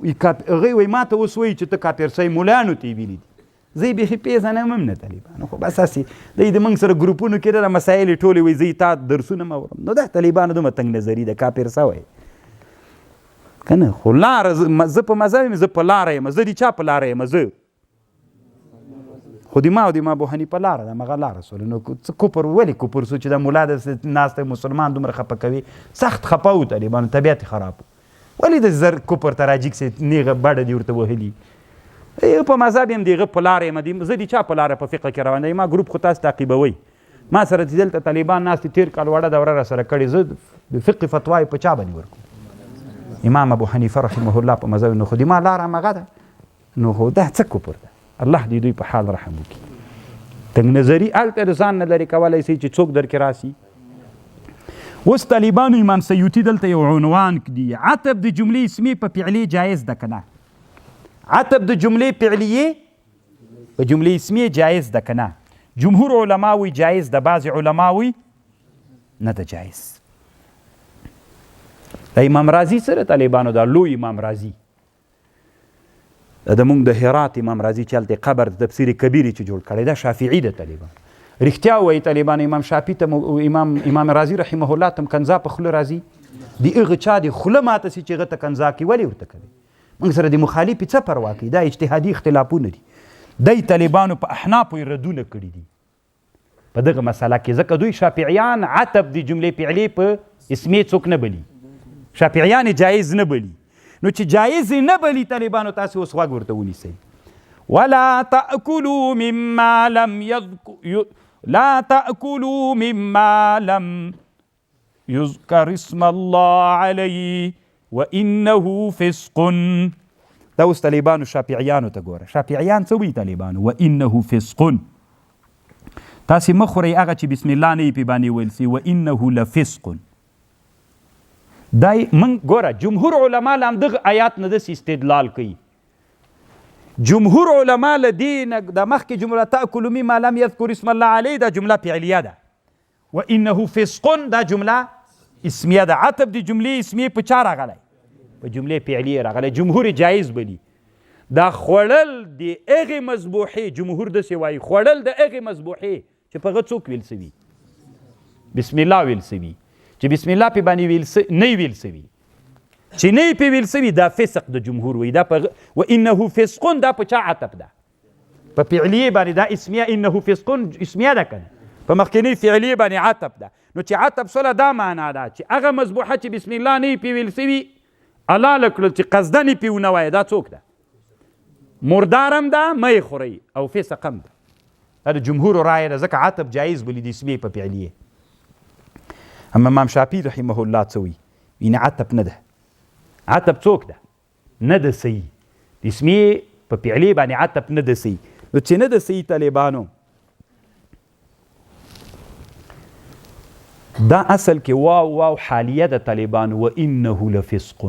هغوی وایي ما ته اوس وایي چې ته کاپیر سوی، مولانو ته یې ویلي دي. زه یې بیخي پېژنم هم نه طالبانو، خو بس هسې دی د موږ سره ګروپونو کې دا مسایل یې ټولې وایي زه یې تا درسونه مه اورم. نو دا طالبانو دومره تنګ نظري ده، کاپیر سوی که نه. خو لاره زه په مذهب یم، زه په لاره یم، زه د چا په لاره یم؟ زه خو د ما او د ما ابو حنیفه لاره ده، همغه لاره سوله. نو څه کفر، ولې کفر سو چې دا ملا داسې ناست دی مسلمان دومره خفه کوي؟ سخت خفه و طالبانو، طبیعت یې خراب و. ولې د زر کفر ته راجیګ سي، نیغه بډه دې ورته وهلي؟ په مذهب یم، د هغه په لاره یم، زه د چا په لاره په فقه کې روان دی؟ ما ګروپ خو تاسو تعقیبوئ، ما سره چې دلته طالبان ناست دي، تېر کال وړه دوره را سره کړې، زه د فقه فتوا یې په چا باندې ورکوم؟ امام ابو حنیفه رحمه الله په مذهب، نو خو د ما لاره همغه ده. نو خو دا څه کفر ده؟ الله دې دوی په حال رحم وکړي. تنګ نظري هلته د ځان نه لرې کولی سي چې څوک درکې راسي. اوس طالبانو امام سیوطي دلته یو عنوان کړي، عتب د جملې اسمې په فعلې جایز ده که نه؟ عتب د جملې فعلیې په جملې اسمې جایز ده که نه؟ جمهور علما وایي جایز ده، بعضې علما وایي نه ده جایز. د امام رازي سره طالبانو دا لوی امام رازي، دا د مونږ د هرات امام رازي چې هلته قبر د تفسیر کبیر چې جوړ کړی دا شافعي ده. طالبان رښتیا وایي طالبان، امام شافعي ته امام رازي رحمه الله ته هم کنځا په خوله راځي، د هغه چا د خوله ماته سي چې هغه ته کنځا کوي، ولې ورته کوي؟ موږ سره د مخالفې څه پروا کوي؟ دا اجتهادي اختلافونه دي. دی طالبانو په احنافو یې ردونه کړي دي په دغه مسله کې، ځکه دوی شافعیان عتب د جملې فعلې په اسمې څوک نه بلي، شافعیان یې جایز نه بلي. نو چې جایز یې نه بلي طالبانو تاسې اوس غوږ ورته ونیسئ. ولا تأکلوا مما لم يذكر، لا تأکلوا مما لم يذكر اسم الله عليه وإنه فسق. دا اوس طالبانو شافعیانو ته ګوره، شافعیان څه وایي طالبانو؟ وإنه فسق. تاسې مه خورئ هغه چې بسم الله نه یې پې باندې ویل سي، وإنه لفسق. دا من ګوره جمهور علما له همدغه آیات نه داسې استدلال کوي. جمهور علما له دې نه د مخکې جمله تأکلوا مما لم یذکر اسم الله علیه دا جمله فعلیه ده، و انه فسق دا جمله اسمیه ده. عطف د جملې اسمیې په چا راغلی؟ په جملې فعلیې راغلی. جمهور جایز بلی دا خوړل د هغې مذبوحې، جمهور داسې وایي خوړل د هغې مذبوحې چې په هغه څوک ویل سوي؟ بسم الله ویل سوي، چې بسم الله پې باندې ویل نه ویل سوي، چې نه پې ویل سوي دا فسق د جمهور وایي. دا په و انه فسق دا په چا عطف ده؟ په فعلیې باندې. دا اسمیه انه فسق اسمیه ده که نه، په مخکنۍ فعلیې باندې عطف ده. نو چې عطف سوله دا معنا ده چې هغه مذبوحه چې بسم الله نه پې ویل سوي حلاله کړل چې قصداً یې پې ونه وایه، دا څوک ده؟ مردار هم ده، مه یې خورئ، او فسق هم ده. دا د جمهور رایه ده، ځکه عطف جایز بولي د اسمې په فعلیې. اما امام شافعي رحمه الله څه وایي؟ یعنې عطف نه ده. عطف څوک ده؟ نه ده صحیح. د اسمې په فعلیې باندې عطف نه ده صحیح. نو چې نه ده صحیح طالبانو، دا اصل کې واو واو حالیه د طالبانو، و انه لفسق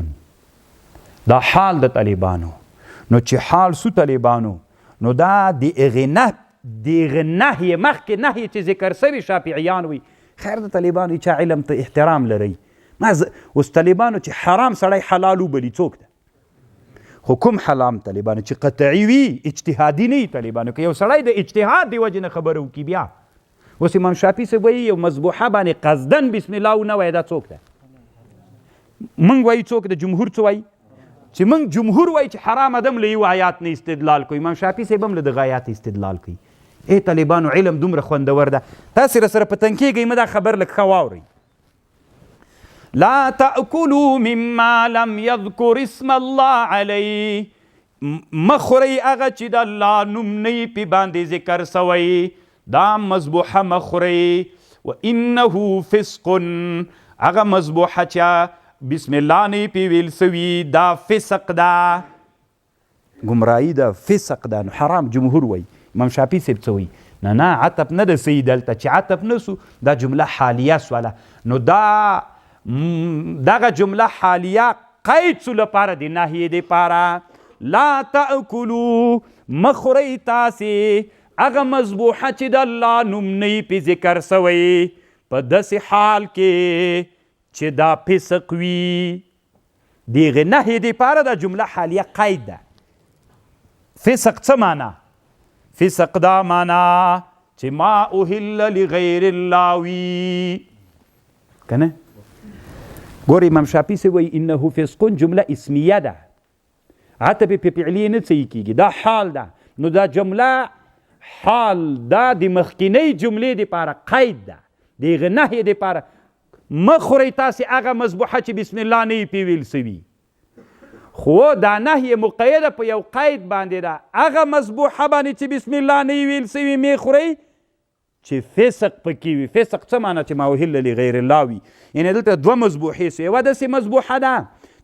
دا حال د طالبانو. نو چې حال سو طالبانو، نو دا د هغې نه د هغه نهیې مخکې نهیې چې ذکر سوي شافعیان وي، خیر د طالبانو چا علم ته احترام لري. ما اوس طالبانو چې حرام سړی حلال وبلي څوک ده؟ خو کوم حرام طالبانو چې قطعي وي، اجتهادي نه وي طالبانو. که یو سړی د اجتهاد د وجې نه خبره وکړي، بیا اوس امام شافعي صاحب وایي یو مذبوحه باندې قصداً بسم الله ونه وایي، دا څوک ده؟ موږ وایي څوک ده؟ جمهور څه وایي؟ چې موږ جمهور وایي چې حرام ادم له یو آیات نه استدلال کوي، امام شافعي صاحب هم له دغه آیات استدلال کوي. ای طالبانو علم دومره خوندور ده، تاسې را سره په تنګ کېږئ مه، دا خبر لږ ښه واورئ. لا تأکلوا مما لم یذکر اسم الله علیه، مه خورئ هغه چې د الله نوم نه یې پې باندې ذکر سوی، دا مذبوحه مه خورئ. و انه فسق، هغه مذبوحه چې بسم الله نه یې پې ویل سوي دا فسق ده، ګمراهي ده، فسق ده، نو حرام جمهور وایي. امام شافعي صاحب څه وایي؟ نه نه عطف نه ده صحیح دلته، چې عطف نه سو دا جمله حالیه سوله، نو دا دغه جمله حالیه قید سو لپاره د نهیې دپاره. لا تأکلو، مه خورئ تاسې هغه مذبوحه چې د الله نوم نه یې پې ذکر سوی، په داسې حال کې چې دا فسق وي. د هغې نهیې دپاره دا جمله حالیه قید ده. فسق څه معنا؟ فسق دا معنا چې ما اهل لغیر الله وي، که نه؟ ګوره امام شافعي صاحب وایي انه فسق جمله اسمیه ده، عطف په فعلیې نه صحیح کېږي، دا حال ده. نو دا جمله حال دا د مخکینۍ جملې دپاره قید ده، د هغه نهیې دپاره. مه خورئ تاسې هغه مذبوحه چې بسم الله نه یې پې ویل سوي، خو دا نهیې مقیده په یو قید باندې ده، هغه مذبوحه باندې چې بسم الله نه یې ویل سوي مې خورئ چې فسق پکې وي. فسق څه معنا؟ چې ما اهل لغیر الله وي. یعنې دلته دوه مذبوحې سوې، یوه داسې مذبوحه ده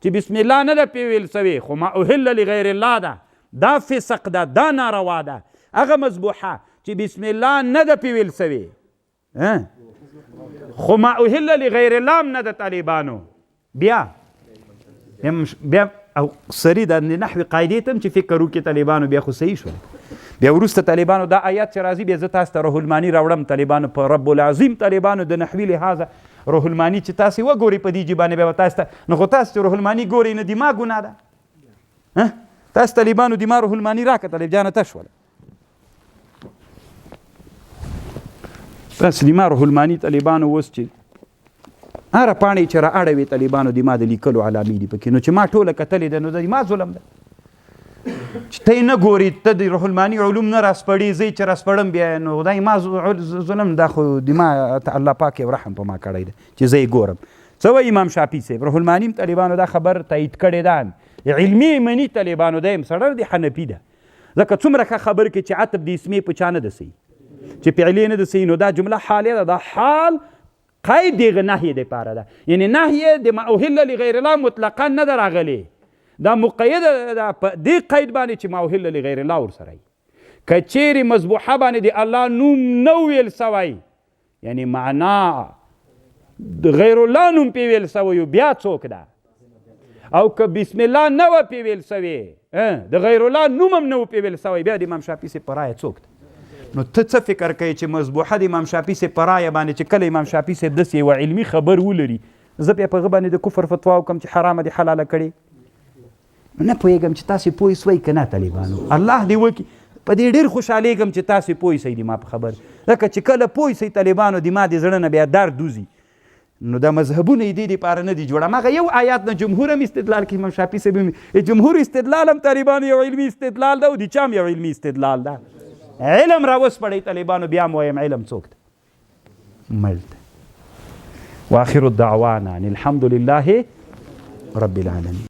چې بسم الله نه ده پې ویل سوې خو ما اهل لغیر الله ده، دا فسق ده، دا ناروا ده. هغه مذبوحه چې بسم الله نه ده پې ویل سوې خو ما اهل لغیر الله هم نه ده طالبانو، بیا بیا او سری د نحوې قاعدې ته هم چې فکر وکړي طالبانو بیا خو صحیح شول. بیا وروسته طالبانو دا آیات چې راځي، بیا زه تاسو ته روح المانی راوړم طالبانو، په رب العظیم طالبانو د نحوي لحاظه روح المانی چې تاسې وګورئ په دې ژبه باندې بیا به تاسو ته، نو خو تاسو چې روح المانی ګورئ نو دما ګناه ده. تاسو طالبانو دما روح المانی راکړه طالب جانه، ته شوله تاسو دما روح المانی طالبانو اوس چې هره پاڼې چې را اړوي طالبانو د ما د لیکلو علامې دي پکې، نو چې ما ټوله کتلې ده نو د ما ظلم ده چې ته یې نه ګورې، ته د روح المانی علوم نه راسپړې، زه یې چې راسپړم بیا نو دا ما ظلم دا خو د ما ته الله پاک یو رحم په ما کړی ده چې زه یې ګورم. څه وایي امام شافعي صاحب؟ روح المانی هم طالبانو دا خبر تایید کړې ده، علمي مني طالبانو، دی هم سړی دی حنفي ده، ځکه څومره ښه خبر کې چې عطف د اسمې په چا نه ده صحیح، چې فعلې نه ده صحیح، نو دا جمله حالیه ده، دا حال قید د هغه نهیې دپاره ده. یعنې نهیې د ما اهل لغیر الله مطلقا نه ده راغلې، دا مقیده ده په دې قید باندې چې ما اهل لغیر الله ورسره وي. که چیرې مذبوحه باندې د الله نوم نه ویل سوی، یعنې معنا د غیر الله نوم پې ویل سوی بیا څوک ده؟ او که بسم الله نه وه پې ویل سوی، د غیر الله نوم هم نه و پې ویل سوی، بیا د امام شافعي صاحب په رایه څوک ده؟ نو ته څه فکر کوې چې مذبوحه د امام شافعي صاحب په رایه باندې چې کله امام شافعي صاحب داسې یوه علمي خبر ولري، زه بیا په هغه باندې د کفر فتوا وکړم چې حرامه دې حلاله کړې؟ نه پوهېږم چې تاسې پوه سوئ که نه طالبانو، الله دې وکړي. په دې ډېر خوشحالېږم چې تاسې پوه سئ د ما په خبر، ځکه چې کله پوه سئ طالبانو د ما د زړه نه بیا درد وځي. نو دا مذهبونه یې دې دپاره نه دي جوړ. هماغه یو آیات نه جمهور هم استدلال کوي، امام شافعي صاحب هم جمهور استدلال هم طالبانو یو علمي استدلال ده او د چا هم یو علمي استدلال ده. علم راوسپړئ طالبانو، بیا هم وایم علم څوک ده؟ مړ ده. واخر الدعوانا ان الحمد لله رب العالمين.